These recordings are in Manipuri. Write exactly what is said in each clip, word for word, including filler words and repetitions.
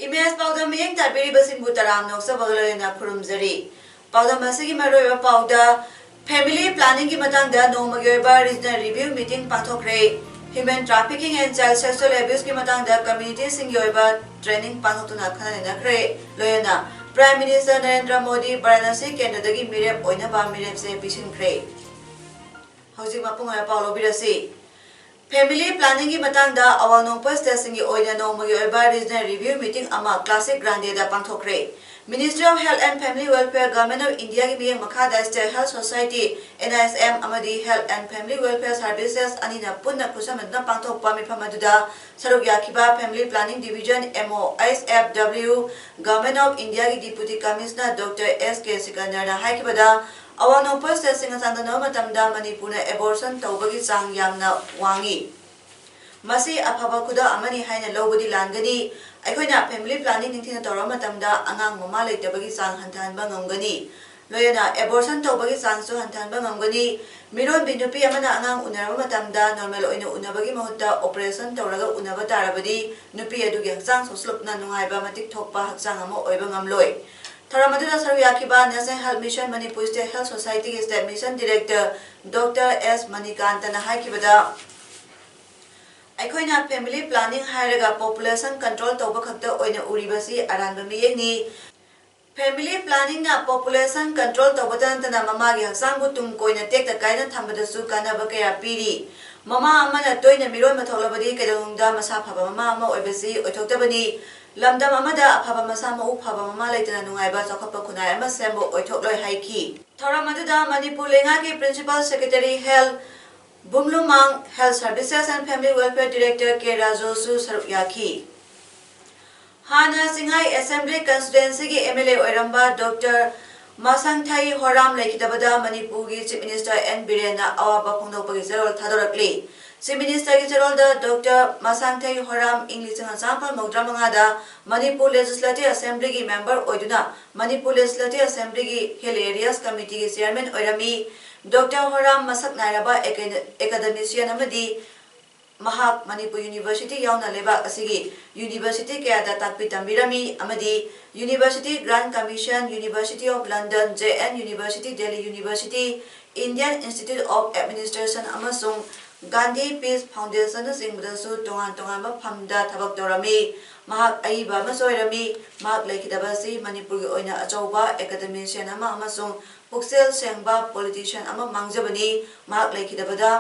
ꯏꯃꯦꯖ ꯄꯥꯎꯗꯝ ꯃꯤꯠꯌꯦꯡ ꯇꯥꯕꯤꯔꯤꯕꯁꯤꯡꯕꯨ ꯇꯔꯥꯝꯅ ꯑꯣꯛꯆꯕꯒ ꯂꯣꯏꯅꯅ ꯈꯨꯔꯨꯝꯖꯔꯤ꯫ ꯄꯥꯎꯗꯝ ꯑꯁꯤꯒꯤ ꯃꯔꯨꯑꯣꯏꯕ ꯄꯥꯎꯗ, family planningꯒꯤ ꯃꯇꯥꯡꯗ ꯅꯣꯡꯃꯒꯤ ꯑꯣꯏꯕ regional review meeting ꯄꯥꯡꯊꯣꯛꯈ꯭ꯔꯦ꯫ Human trafficking and child sexual abuseꯀꯤ ꯃꯇꯥꯡꯗ communityꯁꯤꯡꯒꯤ ꯑꯣꯏꯕ training ꯄꯥꯡꯊꯣꯛꯇꯨꯅ ꯈꯟꯅ ꯅꯩꯅꯈ꯭ꯔꯦ꯫ ꯂꯣꯏꯅꯅ Prime Minister ꯅꯔꯦꯟꯗ꯭ꯔ ꯃꯣꯗꯤ ꯕꯥꯔꯥꯅꯥꯁꯤ ꯀꯦꯟꯗ꯭ꯔꯗꯒꯤ ꯃꯤꯔꯦꯞ ꯑꯣꯏꯅꯕ ꯃꯤꯔꯦꯞꯆꯦ ꯄꯤꯁꯤꯟꯈ꯭ꯔꯦ꯫ ꯍꯧꯖꯤꯛ ꯃꯄꯨꯡ ꯑꯣꯏꯕ ꯄꯥꯎ ꯂꯧꯕꯤꯔꯁꯤ꯫ Family planningꯒꯤ ꯃꯇꯥꯡꯗ ꯑꯋꯥꯡ ꯅꯣꯡꯄꯣꯛ stateꯁꯤꯡꯒꯤ ꯑꯣꯏꯅ ꯅꯣꯡꯃꯒꯤ ꯑꯣꯏꯕ regional review meeting ꯑꯃ Classic Grandeꯗ ꯄꯥꯡꯊꯣꯛꯈ꯭ꯔꯦ꯫ Ministry of Health and Family Welfare, Government of Indiaꯒꯤ ꯃꯤꯠꯌꯦꯡ ꯃꯈꯥꯗ State Health Society, NHM ꯑꯃꯗꯤ Health and Family Welfare Services ꯑꯅꯤꯅ ꯄꯨꯟꯅ ꯈꯨꯠꯁꯝꯅꯗꯨꯅ ꯄꯥꯡꯊꯣꯛꯄ ꯃꯤꯐꯝ ꯑꯗꯨꯗ ꯁꯔꯨꯛ ꯌꯥꯈꯤꯕ Family Planning Division, MOHFW, Government of Indiaꯒꯤ Deputy Commissioner Doctor S K ꯁꯤꯀꯟꯗꯔꯅ ꯍꯥꯏꯈꯤꯕꯗ, ꯑꯋꯥꯡ ꯅꯣꯡꯄꯣꯛ stateꯁꯤꯡꯒ ꯆꯥꯡꯗꯝꯅꯕ ꯃꯇꯝꯗ ꯃꯅꯤꯄꯨꯔꯅ abortion ꯇꯧꯕꯒꯤ ꯆꯥꯡ ꯌꯥꯝꯅ ꯋꯥꯡꯉꯤ꯫ ꯃꯁꯤ ꯑꯐꯕ ꯈꯨꯗꯝ ꯑꯃꯅꯤ ꯍꯥꯏꯅ ꯂꯧꯕꯗꯤ ꯂꯥꯟꯒꯅꯤ꯫ ꯑꯩꯈꯣꯏꯅ family planning ꯅꯤꯡꯊꯤꯅ ꯇꯧꯔꯕ ꯃꯇꯝꯗ ꯑꯉꯥꯡ ꯃꯃꯥ ꯂꯩꯇꯕꯒꯤ ꯆꯥꯡ ꯍꯟꯊꯍꯟꯕ ꯉꯝꯒꯅꯤ꯫ ꯂꯣꯏꯅꯅ abortion ꯇꯧꯕꯒꯤ ꯆꯥꯡꯁꯨ ꯍꯟꯊꯍꯟꯕ ꯉꯝꯒꯅꯤ꯫ ꯃꯤꯔꯣꯟꯕꯤ ꯅꯨꯄꯤ ꯑꯃꯅ ꯑꯉꯥꯡ ꯎꯅꯔꯕ ꯃꯇꯝꯗ normal ꯑꯣꯏꯅ ꯎꯅꯕꯒꯤ ꯃꯍꯨꯠꯇ operation ꯇꯧꯔꯒ ꯎꯅꯕ ꯇꯥꯔꯕꯗꯤ ꯅꯨꯄꯤ ꯑꯗꯨꯒꯤ ꯍꯛꯆꯥꯡ ꯁꯣꯛꯆꯤꯜꯂꯛꯇꯨꯅ ꯅꯨꯡꯉꯥꯏꯕ ꯃꯇꯤꯛ ꯊꯣꯛꯄ ꯍꯛꯆꯥꯡ ꯑꯃ ꯑꯣꯏꯕ ꯉꯝꯂꯣꯏ꯫ ꯊꯧꯔꯝ ꯑꯗꯨꯗ ꯁꯔꯨꯛ ꯌꯥꯈꯤꯕ National Health Mission, Manipur State Health Societyꯒꯤ State Mission Director Doctor S ꯃꯅꯤꯀꯥꯟꯇꯅ ꯍꯥꯏꯈꯤꯕꯗ, ꯑꯩꯈꯣꯏꯅ family planning ꯍꯥꯏꯔꯒ population control ꯇꯧꯕ ꯈꯛꯇ ꯑꯣꯏꯅ ꯎꯔꯤꯕꯁꯤ ꯑꯔꯥꯟꯕ ꯃꯤꯠꯌꯦꯡꯅꯤ꯫ Family planningꯅ population control ꯇꯧꯕꯇ ꯅꯠꯇꯅ ꯃꯃꯥꯒꯤ ꯍꯛꯆꯥꯡꯕꯨ ꯇꯨꯡ ꯀꯣꯏꯅ ꯇꯦꯛꯇ ꯀꯥꯏꯅ ꯊꯝꯕꯗꯁꯨ ꯀꯥꯟꯅꯕ ꯀꯌꯥ ꯄꯤꯔꯤ꯫ ꯃꯃꯥ ꯑꯃꯅ ꯇꯣꯏꯅ ꯃꯤꯔꯣꯟꯕ ꯊꯣꯛꯂꯕꯗꯤ ꯀꯩꯗꯧꯅꯨꯡꯗ ꯃꯁꯥ ꯐꯕ ꯃꯃꯥ ꯑꯃ ꯑꯣꯏꯕꯁꯤ ꯑꯣꯏꯊꯣꯛꯇꯕꯅꯤ꯫ ꯂꯝꯗꯝ ꯑꯃꯗ ꯑꯐꯕ ꯃꯁꯥ ꯃꯎ ꯐꯕ ꯃꯃꯥ ꯂꯩꯇꯅ ꯅꯨꯡꯉꯥꯏꯕ ꯆꯥꯎꯈꯠꯄ ꯈꯨꯟꯅꯥꯏ ꯑꯃ ꯁꯦꯝꯕ ꯑꯣꯏꯊꯣꯛꯂꯣꯏ ꯍꯥꯏꯈꯤ꯫ ꯊꯧꯔꯝ ꯑꯗꯨꯗ ꯃꯅꯤꯄꯨꯔ ꯂꯩꯉꯥꯛꯀꯤ Principal Secretary Health ꯕꯨꯝꯂꯨꯃꯥꯡ, Health Services and Family Welfare Director ꯀꯦ ꯔꯥꯖꯨꯁꯨ ꯁꯔꯨꯛ ꯌꯥꯈꯤ꯫ ꯍꯥꯟꯅ ꯆꯤꯡꯉꯥꯏ Assembly Constituencyꯒꯤ MLA ꯑꯣꯏꯔꯝꯕ Doctor ꯃꯁꯥꯡꯊꯩ ꯍꯣꯔꯥꯝ ꯂꯩꯈꯤꯗꯕꯗ ꯃꯅꯤꯄꯨꯔꯒꯤ Chief Minister N ꯕꯤꯔꯦꯟꯅ ꯑꯋꯥꯕ ꯐꯣꯡꯗꯣꯛꯄꯒꯤ ꯆꯦꯔꯣꯜ ꯊꯥꯗꯣꯔꯛꯂꯤ꯫ Chief Ministerꯒꯤ ꯆꯦꯔꯣꯜꯗ Doctor ꯃꯁꯥꯡꯊꯩ ꯍꯣꯔꯥꯝ ꯏꯪ ꯂꯤꯁꯤꯡ ꯑꯃ ꯆꯥꯃꯥꯄꯜ ꯃꯧꯗ꯭ꯔꯥ ꯃꯉꯥꯗ ꯃꯅꯤꯄꯨꯔ Legislative Assemblyꯒꯤ member ꯑꯣꯏꯗꯨꯅ Manipur Legislative Assemblyꯒꯤ Hill Areas Committeeꯒꯤ Chairman ꯑꯣꯏꯔꯝꯃꯤ꯫ Doctor ꯍꯣꯔꯥꯝ ꯃꯁꯛ ꯅꯥꯏꯔꯕ acad-, academician ꯑꯃꯗꯤ ꯃꯍꯥꯛ ꯃꯅꯤꯄꯨꯔ University ꯌꯥꯎꯅ ꯂꯩꯕꯥꯛ ꯑꯁꯤꯒꯤ university ꯀꯌꯥꯗ ꯇꯥꯛꯄꯤ ꯇꯝꯕꯤꯔꯝꯃꯤ ꯑꯃꯗꯤ University Grant Commission, University of London, J N University, Delhi University, Indian Institute of Administration ꯑꯃꯁꯨꯡ Gandhi Peace Foundationꯅꯆꯤꯡꯕꯗꯁꯨ ꯇꯣꯉꯥꯟ ꯇꯣꯉꯥꯟꯕ ꯐꯝꯗ ꯊꯕꯛ ꯇꯧꯔꯝꯃꯤ꯫ ꯃꯍꯥꯛ ꯑꯏꯕ ꯑꯃꯁꯨ ꯑꯣꯏꯔꯝꯃꯤ꯫ ꯃꯍꯥꯛ ꯂꯩꯈꯤꯗꯕ ꯑꯁꯤ ꯃꯅꯤꯄꯨꯔꯒꯤ ꯑꯣꯏꯅ ꯑꯆꯧꯕ academician ꯑꯃ ꯑꯃꯁꯨꯡ ꯄꯨꯛꯆꯦꯜ ꯁꯦꯡꯕ politician ꯑꯃ ꯃꯥꯡꯖꯕꯅꯤ꯫ ꯃꯍꯥꯛ ꯂꯩꯈꯤꯗꯕꯗ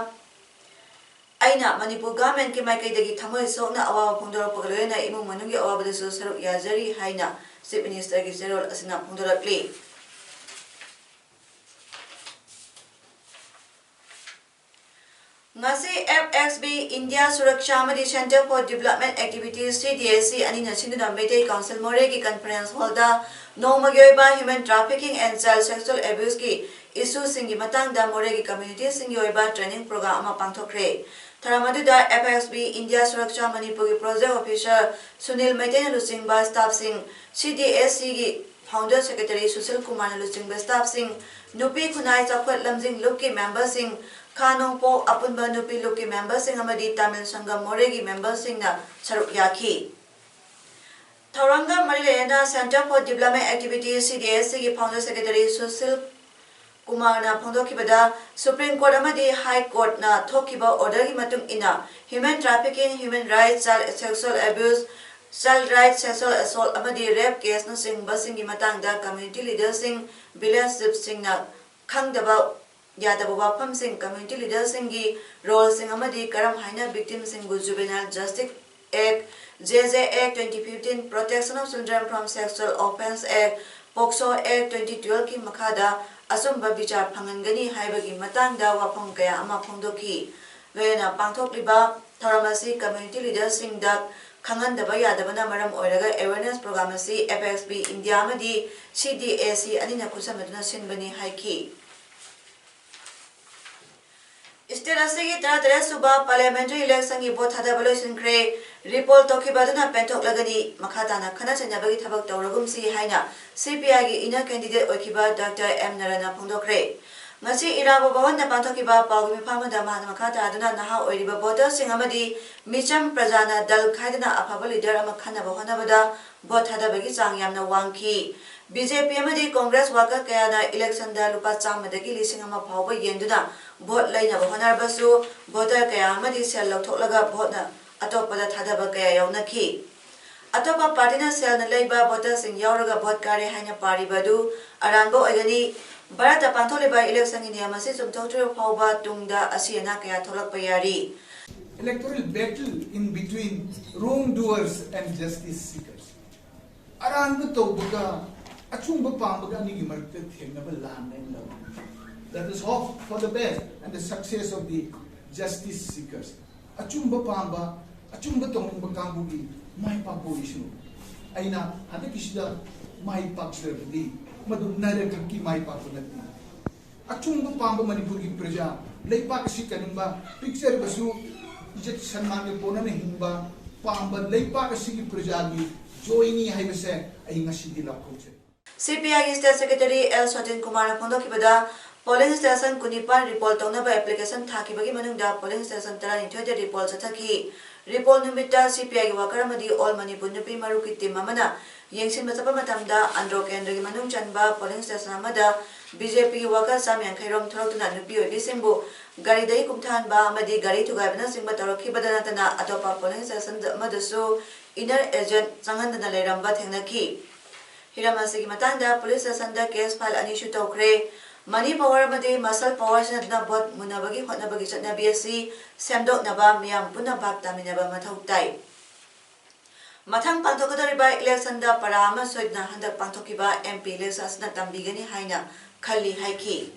ꯑꯩꯅ ꯃꯅꯤꯄꯨꯔ governmentꯀꯤ ꯃꯥꯏꯀꯩꯗꯒꯤ ꯊꯃꯣꯏ ꯁꯣꯛꯅ ꯑꯋꯥꯕ ꯐꯣꯡꯗꯣꯔꯛꯄꯒ ꯂꯣꯏꯅꯅ ꯏꯃꯨꯡ ꯃꯅꯨꯡꯒꯤ ꯑꯋꯥꯕꯗꯁꯨ ꯁꯔꯨꯛ ꯌꯥꯖꯔꯤ ꯍꯥꯏꯅ Chief Ministerꯒꯤ ꯆꯦꯔꯣꯜ ꯑꯁꯤꯅ ꯐꯣꯡꯗꯣꯔꯛꯂꯤ꯫ ꯉꯁꯤ F X B India Suraksha ꯑꯃꯗꯤ Centre for Development Activities, C D S C, ꯑꯅꯤꯅ ꯁꯤꯟꯗꯨꯅ ꯃꯩꯇꯩ Council ꯃꯣꯔꯦꯒꯤ conference hallꯗ ꯅꯣꯡꯃꯒꯤ ꯑꯣꯏꯕ Human Trafficking and Child Sexual Abuseꯀꯤ issueꯁꯤꯡꯒꯤ ꯃꯇꯥꯡꯗ ꯃꯣꯔꯦꯒꯤ communityꯁꯤꯡꯒꯤ ꯑꯣꯏꯕ training program ꯑꯃ ꯄꯥꯡꯊꯣꯛꯈ꯭ꯔꯦ꯫ ꯊꯧꯔꯝ ꯑꯗꯨꯗ F X B India Suraksha ꯃꯅꯤꯄꯨꯔꯒꯤ project officer ꯁꯨꯅꯤꯜ ꯃꯩꯇꯩꯅ ꯂꯨꯆꯤꯡꯕ staffꯁꯤꯡ, C D S Cꯒꯤ founder secretary Sushil ꯀꯨꯃꯥꯔꯅ ꯂꯨꯆꯤꯡꯕ staffꯁꯤꯡ, ꯅꯨꯄꯤ ꯈꯨꯟꯅꯥꯏ ꯆꯥꯎꯈꯠ ꯂꯝꯖꯤꯡ ꯂꯨꯞꯀꯤ memberꯁꯤꯡ, ꯈꯥ ꯅꯣꯡꯄꯣꯛ ꯑꯄꯨꯟꯕ ꯅꯨꯄꯤ ꯂꯨꯞꯀꯤ memberꯁꯤꯡ ꯑꯃꯗꯤ ꯇꯥꯃꯤꯜ ꯁꯪꯒꯝ ꯃꯣꯔꯦꯒꯤ memberꯁꯤꯡꯅ ꯁꯔꯨꯛ ꯌꯥꯈꯤ꯫ ꯊꯧꯔꯝꯒ ꯃꯔꯤ ꯂꯩꯅꯅ Centre for Development Activities, C D S Cꯒꯤ founder secretary Sushil ꯀꯨꯃꯥꯔꯅ ꯐꯣꯡꯗꯣꯛꯈꯤꯕꯗ, Supreme Court ꯑꯃꯗꯤ High Courtꯅ ꯊꯣꯛꯈꯤꯕ orderꯒꯤ ꯃꯇꯨꯡ ꯏꯟꯅ human trafficking, human rights, child sexual abuse, child rights, sexual assault ꯑꯃꯗꯤ rape caseꯅꯆꯤꯡꯕꯁꯤꯡꯒꯤ ꯃꯇꯥꯡꯗ community leaderꯁꯤꯡ, village chiefꯁꯤꯡꯅ ꯈꯪꯗꯕ ꯌꯥꯗꯕ ꯋꯥꯐꯝꯁꯤꯡ, community leaderꯁꯤꯡꯒꯤ roleꯁꯤꯡ ꯑꯃꯗꯤ ꯀꯔꯝ ꯍꯥꯏꯅ victimꯁꯤꯡꯕꯨ Juvenile Justice Act, J J Act twenty fifteen, Protection of Children from Sexual Offence Act, POCSO Act twenty twelveꯀꯤ ꯃꯈꯥꯗ ꯑꯆꯨꯝꯕ ꯕꯤꯆꯥꯔ ꯐꯪꯍꯟꯒꯅꯤ ꯍꯥꯏꯕꯒꯤ ꯃꯇꯥꯡꯗ ꯋꯥꯐꯝ ꯀꯌꯥ ꯑꯃ ꯐꯣꯡꯗꯣꯛꯈꯤ꯫ ꯂꯣꯏꯅꯅ ꯄꯥꯡꯊꯣꯛꯂꯤꯕ ꯊꯧꯔꯝ ꯑꯁꯤ community leaderꯁꯤꯡꯗ ꯈꯪꯍꯟꯗꯕ ꯌꯥꯗꯕꯅ ꯃꯔꯝ ꯑꯣꯏꯔꯒ awareness program ꯑꯁꯤ F X B India ꯑꯃꯗꯤ C D A C ꯑꯅꯤꯅ ꯈꯨꯠꯁꯝꯅꯗꯨꯅ ꯁꯤꯟꯕꯅꯤ ꯍꯥꯏꯈꯤ꯫ State ꯑꯁꯤꯒꯤ ꯇꯔꯥꯇꯔꯦꯠ ꯁꯨꯕ parliamentary election ꯒꯤ vote ꯊꯥꯗꯕ ꯂꯣꯏꯁꯤꯟꯈ꯭ꯔꯦ꯫ Repoll ꯇꯧꯈꯤꯕ ꯑꯗꯨꯅ ꯄꯦꯟꯊꯣꯛꯂꯒꯅꯤ꯫ ꯃꯈꯥ ꯇꯥꯅ ꯈꯠꯅ ꯆꯩꯅꯕꯒꯤ ꯊꯕꯛ ꯇꯧꯔꯒꯨꯝꯁꯤ ꯍꯥꯏꯅ C P I ꯒꯤ inner candidate ꯑꯣꯏꯈꯤꯕ Doctor M ꯅꯔꯟꯅ ꯐꯣꯡꯗꯣꯛꯈ꯭ꯦ꯫ ꯉꯁꯤ ꯏꯔꯥꯕꯣꯠ ꯚꯕꯟꯗ ꯄꯥꯡꯊꯣꯛꯈꯤꯕ ꯄꯥꯎꯒꯤ ꯃꯤꯐꯝ ꯑꯃꯗ ꯃꯍꯥꯛꯅ ꯃꯈꯥ ꯇꯥꯗꯨꯅ ꯅꯍꯥ ꯑꯣꯏꯔꯤꯕ voter ꯁꯤꯡ ꯑꯃꯗꯤ ꯃꯤꯆꯝ ꯄ꯭ꯔꯖꯥꯅ ꯗꯜ ꯈꯥꯏꯗꯅ ꯑꯐꯕ leader ꯑꯃ ꯈꯟꯅꯕ ꯍꯣꯠꯅꯕꯗ vote ꯊꯥꯗꯕꯒꯤ ꯆꯥꯡ ꯌꯥꯝꯅ ꯋꯥꯡꯈꯤ꯫ B J P ꯑꯃꯗꯤ Congress worker ꯀꯌꯥꯅ election ꯗ ꯂꯨꯄꯥ ꯆꯥꯝꯃꯗꯒꯤ ꯂꯤꯁꯤꯡ ꯑꯃ ꯐꯥꯎꯕ ꯌꯦꯟꯗꯨꯅ vote ꯂꯩꯅꯕ ꯍꯣꯠꯅꯔꯕꯁꯨ, voter ꯀꯌꯥ ꯑꯃꯗꯤ ꯁꯦꯜ ꯂꯧꯊꯣꯛꯂꯒ vote ꯅ ꯑꯇꯣꯞꯄꯗ ꯊꯥꯗꯕ ꯀꯌꯥ ꯌꯥꯎꯅꯈꯤ꯫ ꯑꯇꯣꯞꯄ party ꯅ ꯁꯦꯜꯅ ꯂꯩꯕ voter ꯁꯤꯡ ꯌꯥꯎꯔꯒ vote ꯀꯥꯔꯦ ꯍꯥꯏꯅ ꯄꯥꯔꯤꯕ ꯑꯗꯨ ꯑꯔꯥꯟꯕ ꯑꯣꯏꯒꯅꯤ꯫ ꯚꯥꯔꯠꯇ ꯄꯥꯡꯊꯣꯛꯂꯤꯕ election ꯒꯤ ꯅꯤꯌꯝ ꯑꯁꯤ ꯆꯨꯝꯊꯣꯛꯇ꯭ꯔꯤꯕ ꯐꯥꯎꯕ ꯇꯨꯡꯗ ꯑꯁꯤ ꯑꯅꯥ ꯀꯌꯥ ꯊꯣꯛꯂꯛꯄ ꯌꯥꯔꯤ꯫ Electoral battle in between wrongdoers and justice seekers. ꯑꯔꯥꯟꯕ ꯇꯧꯕꯒ ꯑꯆꯨꯝꯕ ꯄꯥꯝꯕꯒ ꯑꯅꯤꯒꯤ ꯃꯔꯛꯇ ꯊꯦꯡꯅꯕ ꯂꯥꯟꯅꯦꯅ ꯂꯧꯏ꯫ Let us hope for the best and the success of the justice seekers. ꯑꯆꯨꯝꯕ ꯄꯥꯝꯕ, ꯑꯆꯨꯝꯕ ꯇꯧꯅꯤꯡꯕ ꯀꯥꯡꯕꯨꯒꯤ ꯃꯥꯏ ꯄꯥꯛꯄ ꯑꯣꯏꯁꯅꯨ꯫ ꯑꯩꯅ ꯍꯟꯗꯛꯀꯤꯁꯤꯗ ꯃꯥꯏ ꯄꯥꯛꯆꯔꯕꯗꯤ ꯃꯗꯨ ꯅꯔꯒꯛꯀꯤ ꯃꯥꯏ ꯄꯥꯛꯄ ꯅꯠꯇꯦ꯫ ꯑꯆꯨꯝꯕ ꯄꯥꯝꯕ ꯃꯅꯤꯄꯨꯔꯒꯤ ꯄ꯭ꯔꯖꯥ, ꯂꯩꯄꯥꯛ ꯑꯁꯤ ꯀꯟꯅꯤꯡꯕ, ꯄꯤꯛꯆꯔꯕꯁꯨ ꯏꯖꯠ ꯁꯟꯃꯥꯟꯒ ꯀꯣꯟꯅꯅ ꯍꯤꯡꯕ ꯄꯥꯝꯕ ꯂꯩꯄꯥꯛ ꯑꯁꯤꯒꯤ ꯄ꯭ꯔꯖꯥꯒꯤ ꯖꯣꯏꯅꯤ ꯍꯥꯏꯕꯁꯦ ꯑꯩ ꯉꯁꯤꯗꯤ ꯂꯥꯎꯊꯣꯛꯆꯔꯤ꯫ C P I ꯒꯤ state secretary L ꯁꯣꯇꯤꯟ ꯀꯨꯃꯥꯔꯅ ꯐꯣꯡꯗꯣꯛꯈꯤꯕꯗ, polling station ꯀꯨꯟꯅꯤꯄꯥꯟ repoll ꯇꯧꯅꯕ application ꯊꯥꯈꯤꯕꯒꯤ ꯃꯅꯨꯡꯗ polling station ꯇꯔꯥꯅꯤꯊꯣꯏꯗ repoll ꯆꯠꯊꯈꯤ꯫ Repoll ꯅꯨꯃꯤꯠꯇ C P I ꯒꯤ worker ꯑꯃꯗꯤ All Manipur ꯅꯨꯄꯤ ꯃꯔꯨꯞꯀꯤ team ꯑꯃꯅ ꯌꯦꯡꯁꯤꯟꯕ ꯆꯠꯄ ꯃꯇꯝꯗ ꯑꯟꯗ꯭ꯔꯣ ꯀꯦꯟꯗ꯭ꯔꯒꯤ ꯃꯅꯨꯡ ꯆꯟꯕ polling station ꯑꯃꯗ B J P ꯒꯤ worker ꯆꯥꯝ ꯌꯥꯡꯈꯩ ꯔꯣꯝ ꯊꯣꯛꯂꯛꯇꯨꯅ ꯅꯨꯄꯤ ꯑꯣꯏꯕꯤꯁꯤꯡꯕꯨ ꯒꯥꯔꯤꯗꯒꯤ ꯀꯨꯝꯊꯍꯟꯕ ꯑꯃꯗꯤ ꯒꯥꯔꯤ ꯊꯨꯒꯥꯏꯕꯅꯆꯤꯡꯕ ꯇꯧꯔꯛꯈꯤꯕꯗ ꯅꯠꯇꯅ ꯑꯇꯣꯞꯄ polling station ꯑꯃꯗꯁꯨ inner agent ꯆꯪꯍꯟꯗꯅ ꯂꯩꯔꯝꯕ ꯊꯦꯡꯅꯈꯤ꯫ ꯍꯤꯔꯝ ꯑꯁꯤꯒꯤ ꯃꯇꯥꯡꯗ police station ꯗ case file ꯑꯅꯤꯁꯨ ꯇꯧꯈ꯭ꯔꯦ꯫ Money power ꯑꯃꯗꯤ muscle power ꯁꯤꯖꯤꯟꯅꯗꯨꯅ vote ꯃꯨꯟꯅꯕꯒꯤ ꯍꯣꯠꯅꯕꯒꯤ ꯆꯠꯅꯕꯤ ꯑꯁꯤ ꯁꯦꯝꯗꯣꯛꯅꯕ ꯃꯤꯌꯥꯝ ꯄꯨꯟꯅ ꯚꯥꯞ ꯇꯥꯃꯤꯟꯅꯕ ꯃꯊꯧ ꯇꯥꯏ꯫ ꯃꯊꯪ ꯄꯥꯡꯊꯣꯛꯀꯗꯧꯔꯤꯕ election ꯗ ꯄꯔꯥ ꯑꯃ ꯁꯣꯏꯗꯅ ꯍꯟꯗꯛ ꯄꯥꯡꯊꯣꯛꯈꯤꯕ M P election ꯑꯁꯤꯅ ꯇꯝꯕꯤꯒꯅꯤ ꯍꯥꯏꯅ ꯈꯜꯂꯤ ꯍꯥꯏꯈꯤ꯫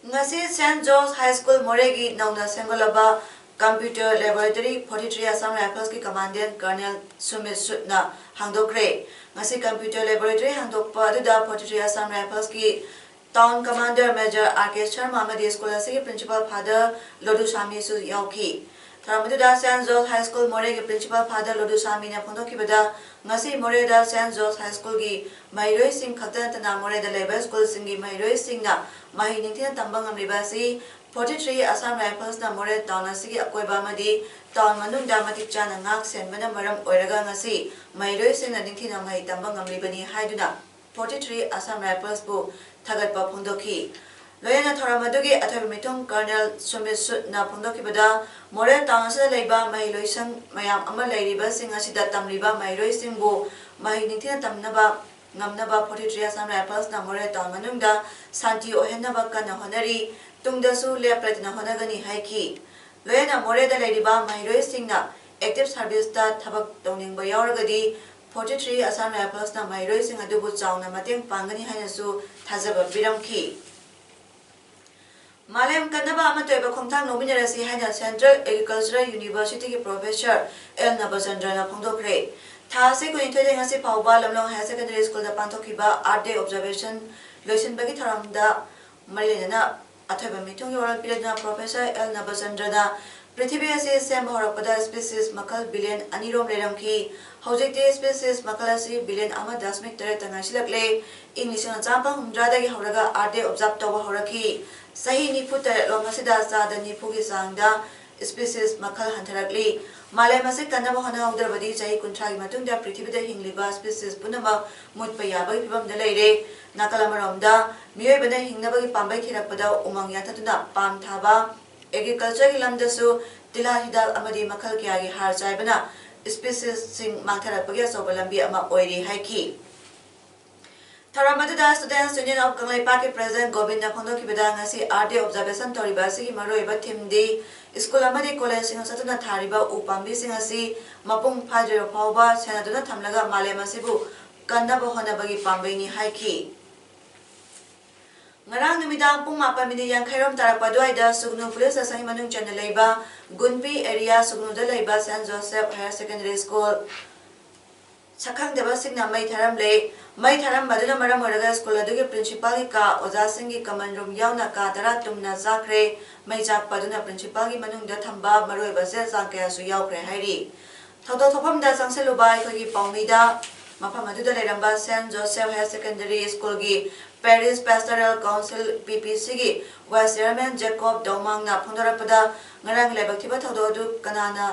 ꯉꯁꯤ Saint George High School ꯃꯣꯔꯦꯒꯤ ꯅꯧꯅ ꯁꯦꯝꯒꯠꯂꯕ Computer Laboratory forty three Assam Riflesꯀꯤ Commandant Colonel Sumit Soodꯅ ꯍꯥꯡꯗꯣꯛꯈ꯭ꯔꯦ꯫ ꯉꯁꯤ Computer Laboratory ꯍꯥꯡꯗꯣꯛꯄ ꯑꯗꯨꯗ forty three Assam Riflesꯀꯤ Town Commander Major R K Sharma ꯑꯃꯗꯤ school ꯑꯁꯤꯒꯤ Principal Father ꯂꯣꯗꯨꯁꯥꯃꯤꯁꯨ ꯌꯥꯎꯈꯤ꯫ ꯊꯧꯔꯝ ꯑꯗꯨꯗ Saint George High School ꯃꯣꯔꯦꯒꯤ Principal Father ꯂꯣꯗꯨꯁꯥꯃꯤꯅ ꯐꯣꯡꯗꯣꯛꯈꯤꯕꯗ, ꯉꯁꯤ ꯃꯣꯔꯦꯗ Saint George High Schoolꯒꯤ ꯃꯍꯩꯔꯣꯏꯁꯤꯡ ꯈꯛꯇ ꯅꯠꯇꯅ ꯃꯣꯔꯦꯗ ꯂꯩꯕ schoolꯁꯤꯡꯒꯤ ꯃꯍꯩꯔꯣꯏꯁꯤꯡꯅ ꯃꯍꯩ ꯅꯤꯡꯊꯤꯅ ꯇꯝꯕ ꯉꯝꯂꯤꯕ ꯑꯁꯤ forty three Assam Riflesꯅ ꯃꯣꯔꯦ town ꯑꯁꯤꯒꯤ ꯑꯀꯣꯏꯕ ꯑꯃꯗꯤ town ꯃꯅꯨꯡꯗ ꯃꯇꯤꯛ ꯆꯥꯅ ꯉꯥꯛ ꯁꯦꯟꯕꯅ ꯃꯔꯝ ꯑꯣꯏꯔꯒ ꯉꯁꯤ ꯃꯍꯩꯔꯣꯏꯁꯤꯡꯅ ꯅꯤꯡꯊꯤꯅ ꯃꯍꯩ ꯇꯝꯕ ꯉꯝꯂꯤꯕꯅꯤ ꯍꯥꯏꯗꯨꯅ forty three Assam Riflesꯕꯨ ꯊꯥꯒꯠꯄ ꯐꯣꯡꯗꯣꯛꯈꯤ꯫ ꯂꯣꯏꯅꯅ ꯊꯧꯔꯝ ꯑꯗꯨꯒꯤ ꯑꯊꯣꯏꯕ ꯃꯤꯊꯨꯡ Colonel Sumit Soodꯅ ꯐꯣꯡꯗꯣꯛꯈꯤꯕꯗ, ꯃꯣꯔꯦ town ꯑꯁꯤꯗ ꯂꯩꯕ ꯃꯍꯩꯂꯣꯏꯁꯪ ꯃꯌꯥꯝ ꯑꯃ ꯂꯩꯔꯤꯕꯁꯤꯡ ꯑꯁꯤꯗ ꯇꯝꯂꯤꯕ ꯃꯍꯩꯔꯣꯏꯁꯤꯡꯕꯨ ꯃꯍꯩ ꯅꯤꯡꯊꯤꯅ ꯇꯝꯅꯕ ꯉꯝꯅꯕ forty three Assam Riflesꯅ ꯃꯣꯔꯦ town ꯃꯅꯨꯡꯗ ꯁꯥꯟꯇꯤ ꯑꯣꯏꯍꯟꯅꯕ ꯀꯟꯅ ꯍꯣꯠꯅꯔꯤ, ꯇꯨꯡꯗꯁꯨ ꯂꯦꯞ ꯂꯩꯇꯅ ꯍꯣꯠꯅꯒꯅꯤ ꯍꯥꯏꯈꯤ꯫ ꯂꯣꯏꯅꯅ ꯃꯣꯔꯦꯗ ꯂꯩꯔꯤꯕ ꯃꯍꯩꯔꯣꯏꯁꯤꯡꯅ active serviceꯇ ꯊꯕꯛ ꯇꯧꯅꯤꯡꯕ ꯌꯥꯎꯔꯒꯗꯤ forty three Assam Riflesꯅ ꯃꯍꯩꯔꯣꯏꯁꯤꯡ ꯑꯗꯨꯕꯨ ꯆꯥꯎꯅ ꯃꯇꯦꯡ ꯄꯥꯡꯒꯅꯤ ꯍꯥꯏꯅꯁꯨ ꯊꯥꯖꯕ ꯄꯤꯔꯝꯈꯤ꯫ ꯃꯥꯂꯦꯝ ꯀꯟꯅꯕ ꯑꯃꯠꯇ ꯑꯣꯏꯕ ꯈꯣꯡꯊꯥꯡ ꯂꯧꯃꯤꯟꯅꯔꯁꯤ ꯍꯥꯏꯅ Central Agricultural Universityꯒꯤ Professor ꯑꯦꯜ ꯅꯕꯆꯟꯗ꯭ꯔꯅ ꯐꯣꯡꯗꯣꯛꯈ꯭ꯔꯦ꯫ ꯊꯥ ꯑꯁꯤ ꯀꯨꯟꯅꯤꯊꯣꯏꯗꯒꯤ ꯉꯁꯤ ꯐꯥꯎꯕ ꯂꯝꯂꯣꯡ Higher Secondary Schoolꯗ ꯄꯥꯡꯊꯣꯛꯈꯤꯕ Earth Day Observation ꯂꯣꯏꯁꯤꯟꯕꯒꯤ ꯊꯧꯔꯝꯗ ꯃꯔꯤ ꯂꯩꯅꯅ ꯑꯊꯣꯏꯕ ꯃꯤꯊꯨꯡꯒꯤ ꯋꯥꯔꯣꯜ ꯄꯤꯔꯗꯨꯅ Professor ꯑꯦꯜ ꯅꯕꯆꯟꯗ꯭ꯔꯅ ꯄ꯭ꯔꯤꯊꯤꯕꯤ ꯑꯁꯤ ꯁꯦꯝꯕ ꯍꯧꯔꯛꯄꯗ species ꯃꯈꯜ billion ꯑꯅꯤꯔꯣꯝ ꯂꯩꯔꯝꯈꯤ꯫ ꯍꯧꯖꯤꯛꯇꯤ species ꯃꯈꯜ ꯑꯁꯤ billion ꯑꯃ ꯗꯁꯃꯤꯛ ꯇꯔꯦꯠꯇ ꯉꯥꯏꯁꯤꯜꯂꯛꯂꯦ꯫ ꯏꯪ ꯂꯤꯁꯤꯡ ꯑꯃ ꯆꯥꯃꯥꯄꯜ ꯍꯨꯝꯐꯨꯇꯔꯥꯗꯒꯤ ꯍꯧꯔꯒ Earth Day observe ꯇꯧꯕ ꯍꯧꯔꯛꯈꯤ꯫ ꯆꯍꯤ ꯅꯤꯐꯨ ꯇꯔꯦꯠ ꯂꯣꯝ ꯑꯁꯤꯗ ꯆꯥꯗ ꯅꯤꯐꯨꯒꯤ ꯆꯥꯡꯗ species ꯃꯈꯜ ꯍꯟꯊꯔꯛꯂꯤ꯫ ꯃꯥꯂꯦꯝ ꯑꯁꯤ ꯀꯟꯅꯕ ꯍꯣꯠꯅꯍꯧꯗ꯭ꯔꯕꯗꯤ ꯆꯍꯤ ꯀꯨꯟꯊ꯭ꯔꯥꯒꯤ ꯃꯇꯨꯡꯗ ꯄ꯭ꯔꯤꯊꯤꯕꯤꯗ ꯍꯤꯡꯂꯤꯕ species ꯄꯨꯝꯅꯃꯛ ꯃꯨꯠꯄ ꯌꯥꯕꯒꯤ ꯐꯤꯕꯝꯗ ꯂꯩꯔꯦ꯫ ꯅꯥꯀꯜ ꯑꯃꯔꯣꯝꯗ ꯃꯤꯑꯣꯏꯕꯅ ꯍꯤꯡꯅꯕꯒꯤ ꯄꯥꯝꯕꯩ ꯊꯤꯔꯛꯄꯗ ꯎꯃꯪ ꯌꯥꯟꯊꯠꯇꯨꯅ ꯄꯥꯝ ꯊꯥꯕ, agricultureꯒꯤ ꯂꯝꯗꯁꯨ ꯇꯤꯜꯍꯥꯠ ꯍꯤꯗꯥꯛ ꯑꯃꯗꯤ ꯃꯈꯜ ꯀꯌꯥꯒꯤ ꯍꯥꯔ ꯆꯥꯏꯕꯅ speciesꯁꯤꯡ ꯃꯥꯡꯊꯔꯛꯄꯒꯤ ꯑꯆꯧꯕ ꯂꯝꯕꯤ ꯑꯃ ꯑꯣꯏꯔꯤ ꯍꯥꯏꯈꯤ꯫ ꯊꯧꯔꯝ ꯑꯗꯨꯗ Students Union of ꯀꯪꯂꯩꯄꯥꯛꯀꯤ President ꯒꯣꯕꯤꯟꯗ ꯐꯣꯡꯗꯣꯛꯈꯤꯕꯗ, ꯉꯁꯤ Earth Day observation ꯇꯧꯔꯤꯕ ꯑꯁꯤꯒꯤ ꯃꯔꯨꯑꯣꯏꯕ themeꯗꯤ school ꯑꯃꯗꯤ collegeꯁꯤꯡꯗ ꯆꯠꯇꯨꯅ ꯊꯥꯔꯤꯕ ꯎ ꯄꯥꯝꯕꯤꯁꯤꯡ ꯑꯁꯤ ꯃꯄꯨꯡ ꯐꯥꯗ꯭ꯔꯤꯕ ꯐꯥꯎꯕ ꯁꯦꯟꯅꯗꯨꯅ ꯊꯝꯂꯒ ꯃꯥꯂꯦꯝ ꯑꯁꯤꯕꯨ ꯀꯟꯅꯕ ꯍꯣꯠꯅꯕꯒꯤ ꯄꯥꯝꯕꯩꯅꯤ ꯍꯥꯏꯈꯤ꯫ ꯉꯔꯥꯡ ꯅꯨꯃꯤꯗꯥꯡ ꯄꯨꯡ ꯃꯥꯄꯟ ꯃꯤꯅꯤꯠ ꯌꯥꯡꯈꯩꯔꯣꯝ ꯇꯥꯔꯛꯄ ꯑꯗꯨꯋꯥꯏꯗ ꯁꯨꯒꯅꯨ ꯄꯨꯂꯤꯁ ꯁ꯭ꯇꯦꯁꯟꯒꯤ ꯃꯅꯨꯡ ꯆꯟꯅ ꯂꯩꯕ ꯒꯨꯟꯄꯤ ꯑꯦꯔꯤꯌꯥ ꯁꯨꯒꯅꯨꯗ ꯂꯩꯕ saint Joseph higher secondary school ꯁꯛꯈꯪꯗꯕꯁꯤꯡꯅ ꯃꯩ ꯊꯥꯔꯝꯂꯦ꯫ ꯃꯩ ꯊꯥꯔꯝꯕ ꯑꯗꯨꯅ ꯃꯔꯝ ꯑꯣꯏꯔꯒ ꯁ꯭ꯀꯨꯜ ꯑꯗꯨꯒꯤ ꯄ꯭ꯔꯤꯟꯁꯤꯄꯥꯜꯒꯤ ꯀꯥ, ꯑꯣꯖꯥꯁꯤꯡꯒꯤ ꯀꯃꯟ ꯔꯨꯝ ꯌꯥꯎꯅ ꯀꯥ ꯇꯔꯥ ꯇꯨꯝꯅ ꯆꯥꯛꯈ꯭ꯔꯦ꯫ ꯃꯩ ꯆꯥꯛꯄ ꯑꯗꯨꯅ ꯄ꯭ꯔꯤꯟꯁꯤꯄꯥꯜꯒꯤ ꯃꯅꯨꯡꯗ ꯊꯝꯕ ꯃꯔꯨꯑꯣꯏꯕ ꯆꯦ ꯆꯥꯡ ꯀꯌꯥꯁꯨ ꯌꯥꯎꯈ꯭ꯔꯦ ꯍꯥꯏꯔꯤ꯫ ꯊꯧꯗꯣꯛ ꯊꯣꯛꯐꯝꯗ ꯆꯪꯁꯤꯜꯂꯨꯕ ꯑꯩꯈꯣꯏꯒꯤ ꯄꯥꯎꯃꯤꯗ ꯃꯐꯝ ꯑꯗꯨꯗ ꯂꯩꯔꯝꯕ ꯁꯦꯟꯠ ꯖꯣꯁꯦꯐ ꯍꯥꯌꯔ ꯁꯦꯀꯦꯟꯗꯔꯤ ꯁ꯭ꯀꯨꯜꯒꯤ ꯄꯦꯔꯤꯁ ꯄꯦꯁꯇꯣꯔꯦꯜ ꯀꯥꯎꯟꯁꯤꯜ, ꯄꯤ ꯄꯤ ꯁꯤꯒꯤ ꯚꯥꯏꯁ ꯆꯤꯌꯔꯃꯦꯟ ꯖꯦꯀꯣꯕ ꯗꯧꯃꯥꯡꯅ ꯐꯣꯡꯗꯣꯔꯛꯄꯗ, ꯉꯔꯥꯡꯒꯤ ꯂꯥꯏꯕꯛ ꯊꯤꯕ ꯊꯧꯗꯣꯛ ꯑꯗꯨ ꯀꯅꯥꯅ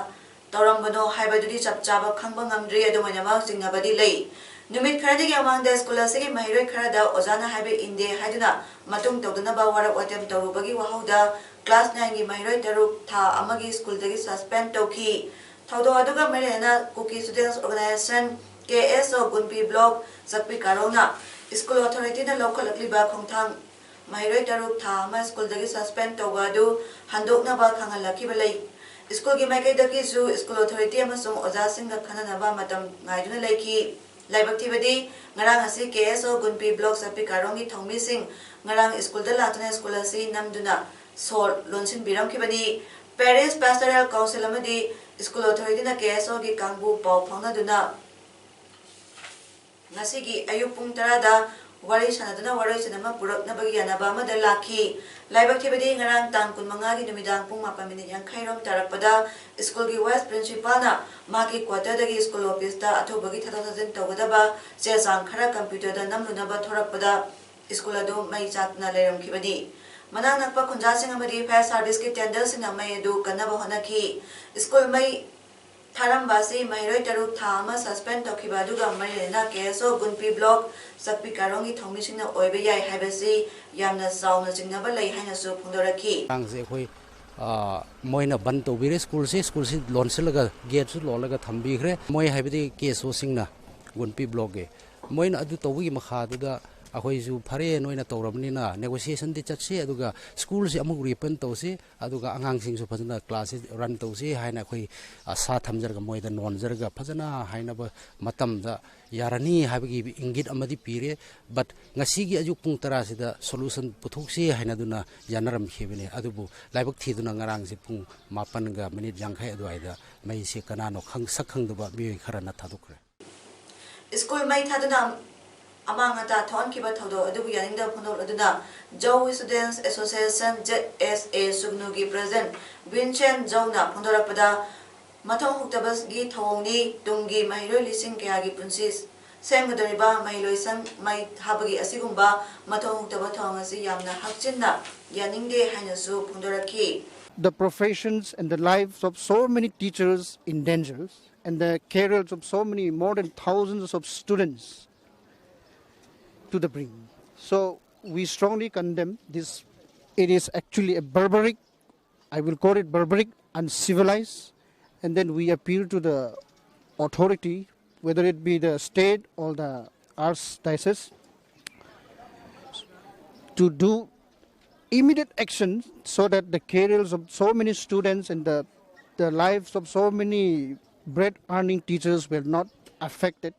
ꯇꯧꯔꯝꯕꯅꯣ ꯍꯥꯏꯕꯗꯨꯗꯤ ꯆꯞ ꯆꯥꯕ ꯈꯪꯕ ꯉꯝꯗ꯭ꯔꯤ꯫ ꯑꯗꯨꯝ ꯑꯣꯏꯅꯃꯛ, ꯆꯤꯡꯅꯕꯗꯤ ꯂꯩ꯫ ꯅꯨꯃꯤꯠ ꯈꯔꯗꯒꯤ ꯃꯃꯥꯡꯗ ꯁ꯭ꯀꯨꯜ ꯑꯁꯤꯒꯤ ꯃꯍꯩꯔꯣꯏ ꯈꯔꯗ ꯑꯣꯖꯥꯅ ꯍꯥꯏꯕ ꯏꯟꯗꯦ ꯍꯥꯏꯗꯨꯅ ꯃꯇꯨꯡ ꯇꯧꯗꯅꯕ ꯋꯥꯔꯛ ꯋꯥꯇꯦꯝ ꯇꯧꯔꯨꯕꯒꯤ ꯋꯥꯍꯧꯗ ꯀ꯭ꯂꯥꯁ ꯅꯥꯏꯟꯒꯤ ꯃꯍꯩꯔꯣꯏ ꯇꯔꯨꯛ ꯊꯥ ꯑꯃꯒꯤ ꯁ꯭ꯀꯨꯜꯗꯒꯤ ꯁꯁꯄꯦꯟ ꯇꯧꯈꯤ꯫ ꯊꯧꯗꯣꯛ ꯑꯗꯨꯒ ꯃꯔꯤ ꯂꯩꯅꯅ ꯀꯨꯀꯤ ꯁ꯭ꯇꯨꯗꯦꯟꯠꯁ ꯑꯣꯔꯒꯅꯥꯏꯖꯦꯁꯟ, ꯀꯦ ꯑꯦꯁ ꯑꯣ, ꯒꯨꯟꯄꯤ ꯕ꯭ꯂꯣꯛ ꯆꯛꯄꯤ ꯀꯥꯔꯣꯡꯅ ꯁ꯭ꯀꯨꯜ ꯑꯣꯊꯣꯔꯤꯇꯤꯅ ꯂꯧꯈꯠꯂꯛꯂꯤꯕ ꯈꯣꯡꯊꯥꯡ, ꯃꯍꯩꯔꯣꯏ ꯇꯔꯨꯛ ꯊꯥ ꯑꯃ ꯁ꯭ꯀꯨꯜꯗꯒꯤ ꯁꯁꯄꯦꯟ ꯇꯧꯕ ꯑꯗꯨ ꯍꯟꯗꯣꯛꯅꯕ ꯈꯪꯍꯜꯂꯛꯈꯤꯕ ꯂꯩ꯫ ꯁ꯭ꯀꯨꯜꯒꯤ ꯃꯥꯏꯀꯩꯗꯒꯤꯁꯨ ꯁ꯭ꯀꯨꯜ ꯑꯣꯊꯣꯔꯤꯇꯤ ꯑꯃꯁꯨꯡ ꯑꯣꯖꯥꯁꯤꯡꯒ ꯈꯟꯅꯅꯕ ꯃꯇꯝ ꯉꯥꯏꯗꯨꯅ ꯂꯩꯈꯤ꯫ ꯂꯥꯏꯕꯛ ꯊꯤꯕꯗꯤ, ꯉꯔꯥꯡ ꯑꯁꯤ ꯀꯦ ꯑꯦꯁ ꯑꯣ ꯒꯨꯟꯄꯤ ꯕ꯭ꯂꯣꯛ ꯆꯛꯄꯤ ꯀꯥꯔꯣꯡꯒꯤ ꯊꯧꯃꯤꯁꯤꯡ ꯉꯔꯥꯡ ꯁ꯭ꯀꯨꯜꯗ ꯂꯥꯛꯇꯨꯅ ꯁ꯭ꯀꯨꯜ ꯑꯁꯤ ꯅꯝꯗꯨꯅ ꯁꯣ ꯂꯣꯟꯁꯤꯟꯕꯤꯔꯝꯈꯤꯕꯅꯤ꯫ ꯄꯦꯔꯤꯁ ꯄꯦꯁꯇꯣꯔꯦꯜ ꯀꯥꯎꯟꯁꯤꯜ ꯑꯃꯗꯤ ꯁ꯭ꯀꯨꯜ ꯑꯣꯊꯣꯔꯤꯇꯤꯅ ꯀꯦ ꯑꯦꯁ ꯑꯣꯒꯤ ꯀꯥꯡꯕꯨ ꯄꯥꯎ ꯐꯥꯎꯅꯗꯨꯅ ꯉꯁꯤꯒꯤ ꯑꯌꯨꯛ ꯄꯨꯡ ꯇꯔꯥꯗ ꯋꯥꯔꯤ ꯁꯥꯟꯅꯗꯨꯅ ꯋꯥꯔꯣꯏꯁꯤꯟ ꯑꯃ ꯄꯨꯔꯛꯅꯕꯒꯤ ꯌꯥꯅꯕ ꯑꯃꯗ ꯂꯥꯛꯈꯤ꯫ ꯂꯥꯏꯕꯛ ꯊꯤꯕꯗꯤ, ꯉꯔꯥꯡ ꯇꯥꯡ ꯀꯨꯟꯃꯉꯥꯒꯤ ꯅꯨꯃꯤꯗꯥꯡ ꯄꯨꯡ ꯃꯥꯄꯟ ꯃꯤꯅꯤꯠ ꯌꯥꯡꯈꯩ ꯔꯣꯝ ꯇꯥꯔꯛꯄꯗ ꯁ꯭ꯀꯨꯜꯒꯤ ꯚꯥꯏꯁ ꯄ꯭ꯔꯤꯟꯁꯤꯄꯥꯜꯅ ꯃꯍꯥꯛꯀꯤ ꯀ꯭ꯋꯥꯇꯔꯗꯒꯤ ꯁ꯭ꯀꯨꯜ ꯑꯣꯐꯤꯁꯇ ꯑꯊꯨꯕꯒꯤ ꯊꯥꯗꯣꯛ ꯊꯥꯖꯤꯟ ꯇꯧꯒꯗꯕ ꯆꯦ ꯆꯥꯡ ꯈꯔ ꯀꯝꯄ꯭ꯌꯨꯇꯔꯗ ꯅꯝꯂꯨꯅꯕ ꯊꯣꯔꯛꯄꯗ ꯁ꯭ꯀꯨꯜ ꯑꯗꯨ ꯃꯩ ꯆꯥꯛꯇꯨꯅ ꯂꯩꯔꯝꯈꯤꯕꯅꯤ꯫ ꯃꯅꯥꯛ ꯅꯛꯄ ꯈꯨꯟꯖꯥꯁꯤꯡ ꯑꯃꯗꯤ ꯐꯥꯌꯔ ꯁꯥꯔꯚꯤꯁꯀꯤ ꯇꯦꯟꯗꯔꯁꯤꯡꯅ ꯃꯩ ꯑꯗꯨ ꯀꯟꯅꯕ ꯍꯣꯠꯅꯈꯤ꯫ ꯁ꯭ꯀꯨꯜ ꯃꯩ ꯊꯥꯔꯝꯕ ꯑꯁꯤ ꯃꯍꯩꯔꯣꯏ ꯇꯔꯨꯛ ꯊꯥ ꯑꯃ ꯁꯁꯄꯦꯟ ꯇꯧꯈꯤꯕ ꯑꯗꯨꯒ ꯃꯔꯤ ꯂꯩꯅꯅ ꯀꯦ ꯑꯦꯁ ꯑꯣ ꯒꯨꯟꯄꯤ ꯕ꯭ꯂꯣꯛ ꯆꯛꯄꯤ ꯀꯥꯔꯣꯡꯒꯤ ꯊꯧꯃꯤꯁꯤꯡꯅ ꯑꯣꯏꯕ ꯌꯥꯏ ꯍꯥꯏꯕꯁꯤ ꯌꯥꯝꯅ ꯆꯥꯎꯅ ꯆꯤꯡꯅꯕ ꯂꯩ ꯍꯥꯏꯅꯁꯨ ꯐꯣꯡꯗꯣꯔꯛꯈꯤ꯫ ꯉꯔꯥꯡꯁꯦ ꯑꯩꯈꯣꯏ, ꯑ, ꯃꯣꯏꯅ ꯕꯟ ꯇꯧꯕꯤꯔꯦ, ꯁ꯭ꯀꯨꯜꯁꯤ, ꯁ꯭ꯀꯨꯜꯁꯤ ꯂꯣꯟꯁꯤꯜꯂꯒ, ꯒꯦꯠꯁꯨ ꯂꯣꯜꯂꯒ ꯊꯝꯕꯤꯈ꯭ꯔꯦ꯫ ꯃꯣꯏ ꯍꯥꯏꯕꯗꯤ ꯀꯦ ꯑꯦꯁ ꯑꯣꯁꯤꯡꯅ, ꯒꯨꯟꯄꯤ ꯕ꯭ꯂꯣꯛꯀꯤ, ꯃꯣꯏꯅ ꯑꯗꯨ ꯇꯧꯕꯒꯤ ꯃꯈꯥꯗꯨꯗ ꯑꯩꯈꯣꯏꯁꯨ ꯐꯔꯦ, ꯅꯣꯏꯅ ꯇꯧꯔꯕꯅꯤꯅ negotiationꯗꯤ ꯆꯠꯁꯤ, ꯑꯗꯨꯒ schoolꯁꯤ ꯑꯃꯨꯛ reopen ꯇꯧꯁꯤ, ꯑꯗꯨꯒ ꯑꯉꯥꯡꯁꯤꯡꯁꯨ ꯐꯖꯅ classꯁꯤ run ꯇꯧꯁꯤ ꯍꯥꯏꯅ ꯑꯩꯈꯣꯏ ꯑꯥꯁꯥ ꯊꯝꯖꯔꯒ, ꯃꯣꯏꯗ ꯅꯣꯟꯖꯔꯒ ꯐꯖꯅ ꯍꯥꯏꯅꯕ ꯃꯇꯝꯗ ꯌꯥꯔꯅꯤ ꯍꯥꯏꯕꯒꯤ ꯏꯪꯒꯤꯠ ꯑꯃꯗꯤ ꯄꯤꯔꯦ꯫ But ꯉꯁꯤꯒꯤ ꯑꯌꯨꯛ ꯄꯨꯡ ꯇꯔꯥꯁꯤꯗ solution ꯄꯨꯊꯣꯛꯁꯤ ꯍꯥꯏꯅꯗꯨꯅ ꯌꯥꯅꯔꯝꯈꯤꯕꯅꯤ꯫ ꯑꯗꯨꯕꯨ ꯂꯥꯏꯕꯛ ꯊꯤꯗꯨꯅ ꯉꯔꯥꯡꯁꯦ ꯄꯨꯡ ꯃꯥꯄꯟꯒ minute ꯌꯥꯡꯈꯩ ꯑꯗꯨꯋꯥꯏꯗ ꯃꯩꯁꯦ ꯀꯅꯥꯅꯣ ꯈꯪ-, ꯁꯛ ꯈꯪꯗꯕ ꯃꯤꯑꯣꯏ ꯈꯔꯅ ꯊꯥꯗꯣꯛꯈ꯭ꯔꯦ꯫ ꯁ꯭ꯀꯨꯜ ꯃꯩ ꯊꯥꯗꯨꯅ ꯑꯃꯥꯡ ꯑꯇꯥ ꯊꯣꯛꯍꯟꯈꯤꯕ ꯊꯧꯗꯣꯛ ꯑꯗꯨꯕꯨ ꯌꯥꯅꯤꯡꯗꯕ ꯐꯣꯡꯗꯣꯛꯂꯗꯨꯅ Zou Students Association, Z S A, ꯁꯨꯒꯅꯨꯒꯤ president ꯚꯤꯟꯁꯦꯟ ꯖꯧꯅ ꯐꯣꯡꯗꯣꯔꯛꯄꯗ, ꯃꯊꯧ ꯍꯨꯛꯇꯕꯒꯤ ꯊꯧꯑꯣꯡꯅꯤ, ꯇꯨꯡꯒꯤ ꯃꯍꯩꯔꯣꯏ ꯂꯤꯁꯤꯡ ꯀꯌꯥꯒꯤ ꯄꯨꯟꯁꯤ ꯁꯦꯝꯒꯗꯧꯔꯤꯕ ꯃꯍꯩꯂꯣꯏꯁꯪ ꯃꯩ ꯊꯥꯕꯒꯤ ꯑꯁꯤꯒꯨꯝꯕ ꯃꯊꯧ ꯍꯨꯛꯇꯕ ꯊꯧꯑꯣꯡ ꯑꯁꯤ ꯌꯥꯝꯅ ꯍꯛꯆꯤꯟꯅ ꯌꯥꯅꯤꯡꯗꯦ ꯍꯥꯏꯅꯁꯨ ꯐꯣꯡꯗꯣꯔꯛꯈꯤ꯫ The professions and the lives of so many teachers in danger, and the careers of so many, more than thousands of students to the brink. So we strongly condemn this. It is actually a barbaric, I will call it barbaric, uncivilized, and then we appeal to the authority, whether it be the state or the archdiocese, to do immediate action so that the careers of so many students and the, the lives of so many bread earning teachers will not affected.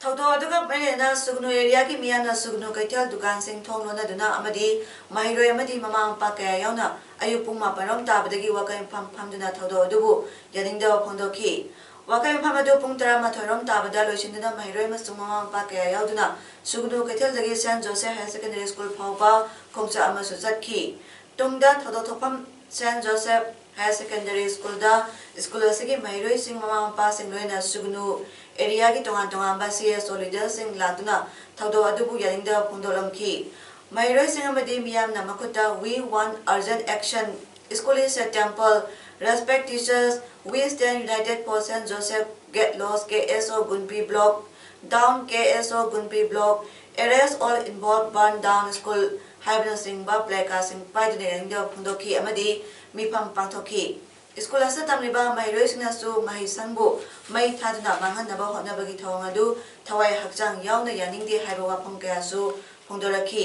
ꯊꯧꯗꯣꯛ ꯑꯗꯨꯒ ꯃꯔꯤ ꯂꯩꯅꯅ ꯁꯨꯒꯅꯨ areaꯒꯤ ꯃꯤꯌꯥꯝꯅ ꯁꯨꯒꯅꯨ ꯀꯩꯊꯦꯜ ꯗꯨꯀꯥꯟꯁꯤꯡ ꯊꯣꯡ ꯂꯣꯟꯅꯗꯨꯅ ꯑꯃꯗꯤ ꯃꯍꯩꯔꯣꯏ ꯑꯃꯗꯤ ꯃꯃꯥ ꯃꯄꯥ ꯀꯌꯥ ꯌꯥꯎꯅ ꯑꯌꯨꯛ ꯄꯨꯡ ꯃꯥꯄꯟ ꯔꯣꯝ ꯇꯥꯕꯗꯒꯤ ꯋꯥꯀꯩ ꯃꯐꯝ ꯐꯝꯗꯨꯅ ꯊꯧꯗꯣꯛ ꯑꯗꯨꯕꯨ ꯌꯥꯅꯤꯡꯗꯕ ꯐꯣꯡꯗꯣꯛꯈꯤ꯫ ꯋꯥꯀꯩ ꯃꯐꯝ ꯑꯗꯨ ꯄꯨꯡ ꯇꯔꯥꯃꯥꯊꯣꯏ ꯔꯣꯝ ꯇꯥꯕꯗ ꯂꯣꯏꯁꯤꯟꯗꯨꯅ ꯃꯍꯩꯔꯣꯏ ꯑꯃꯁꯨꯡ ꯃꯃꯥ ꯃꯄꯥ ꯀꯌꯥ ꯌꯥꯎꯗꯨꯅ ꯁꯨꯒꯅꯨ ꯀꯩꯊꯦꯜꯗꯒꯤ Saint Joseph Higher Secondary School ꯐꯥꯎꯕ ꯈꯣꯡꯆꯠ ꯑꯃꯁꯨ ꯆꯠꯈꯤ꯫ ꯇꯨꯡꯗ ꯊꯧꯗꯣꯛ ꯊꯣꯛꯐꯝ Saint Joseph Higher Secondary Schoolꯗ school ꯑꯁꯤꯒꯤ ꯃꯍꯩꯔꯣꯏꯁꯤꯡ, ꯃꯃꯥ ꯃꯄꯥꯁꯤꯡ ꯂꯣꯏꯅ ꯁꯨꯒꯅꯨ areaꯒꯤ ꯇꯣꯉꯥꯟ ꯇꯣꯉꯥꯟꯕ C S O leaderꯁꯤꯡ ꯂꯥꯛꯇꯨꯅ ꯊꯧꯗꯣꯛ ꯑꯗꯨꯕꯨ ꯌꯥꯅꯤꯡꯗꯕ ꯐꯣꯡꯗꯣꯛꯂꯝꯈꯤ꯫ ꯃꯍꯩꯔꯣꯏꯁꯤꯡ ꯑꯃꯗꯤ ꯃꯤꯌꯥꯝꯅ ꯃꯈꯨꯠꯇ "We want urgent action, school is a temple, respect teachers, we stand united for Saint Joseph, get lost, K S O Gunpi Block down, K S O Gunpi Block, arrest all involved, burn down school" ꯍꯥꯏꯕꯅꯆꯤꯡꯕ placardꯁꯤꯡ ꯄꯥꯏꯗꯨꯅ ꯌꯥꯅꯤꯡꯗꯕ ꯐꯣꯡꯗꯣꯛꯈꯤ ꯑꯃꯗꯤ ꯃꯤꯐꯝ ꯄꯥꯡꯊꯣꯛꯈꯤ꯫ ꯁ꯭ꯀꯨꯜ ꯑꯁꯤꯗ ꯇꯝꯂꯤꯕ ꯃꯍꯩꯔꯣꯏꯁꯤꯡꯅꯁꯨ ꯃꯍꯩꯁꯪꯕꯨ ꯃꯩ ꯊꯥꯗꯨꯅ ꯃꯥꯡꯍꯟꯅꯕ ꯍꯣꯠꯅꯕꯒꯤ ꯊꯧꯑꯣꯡ ꯑꯗꯨ ꯊꯋꯥꯏ ꯍꯛꯆꯥꯡ ꯌꯥꯎꯅ ꯌꯥꯅꯤꯡꯗꯦ ꯍꯥꯏꯕ ꯋꯥꯐꯝ ꯀꯌꯥꯁꯨ ꯐꯣꯡꯗꯣꯔꯛꯈꯤ꯫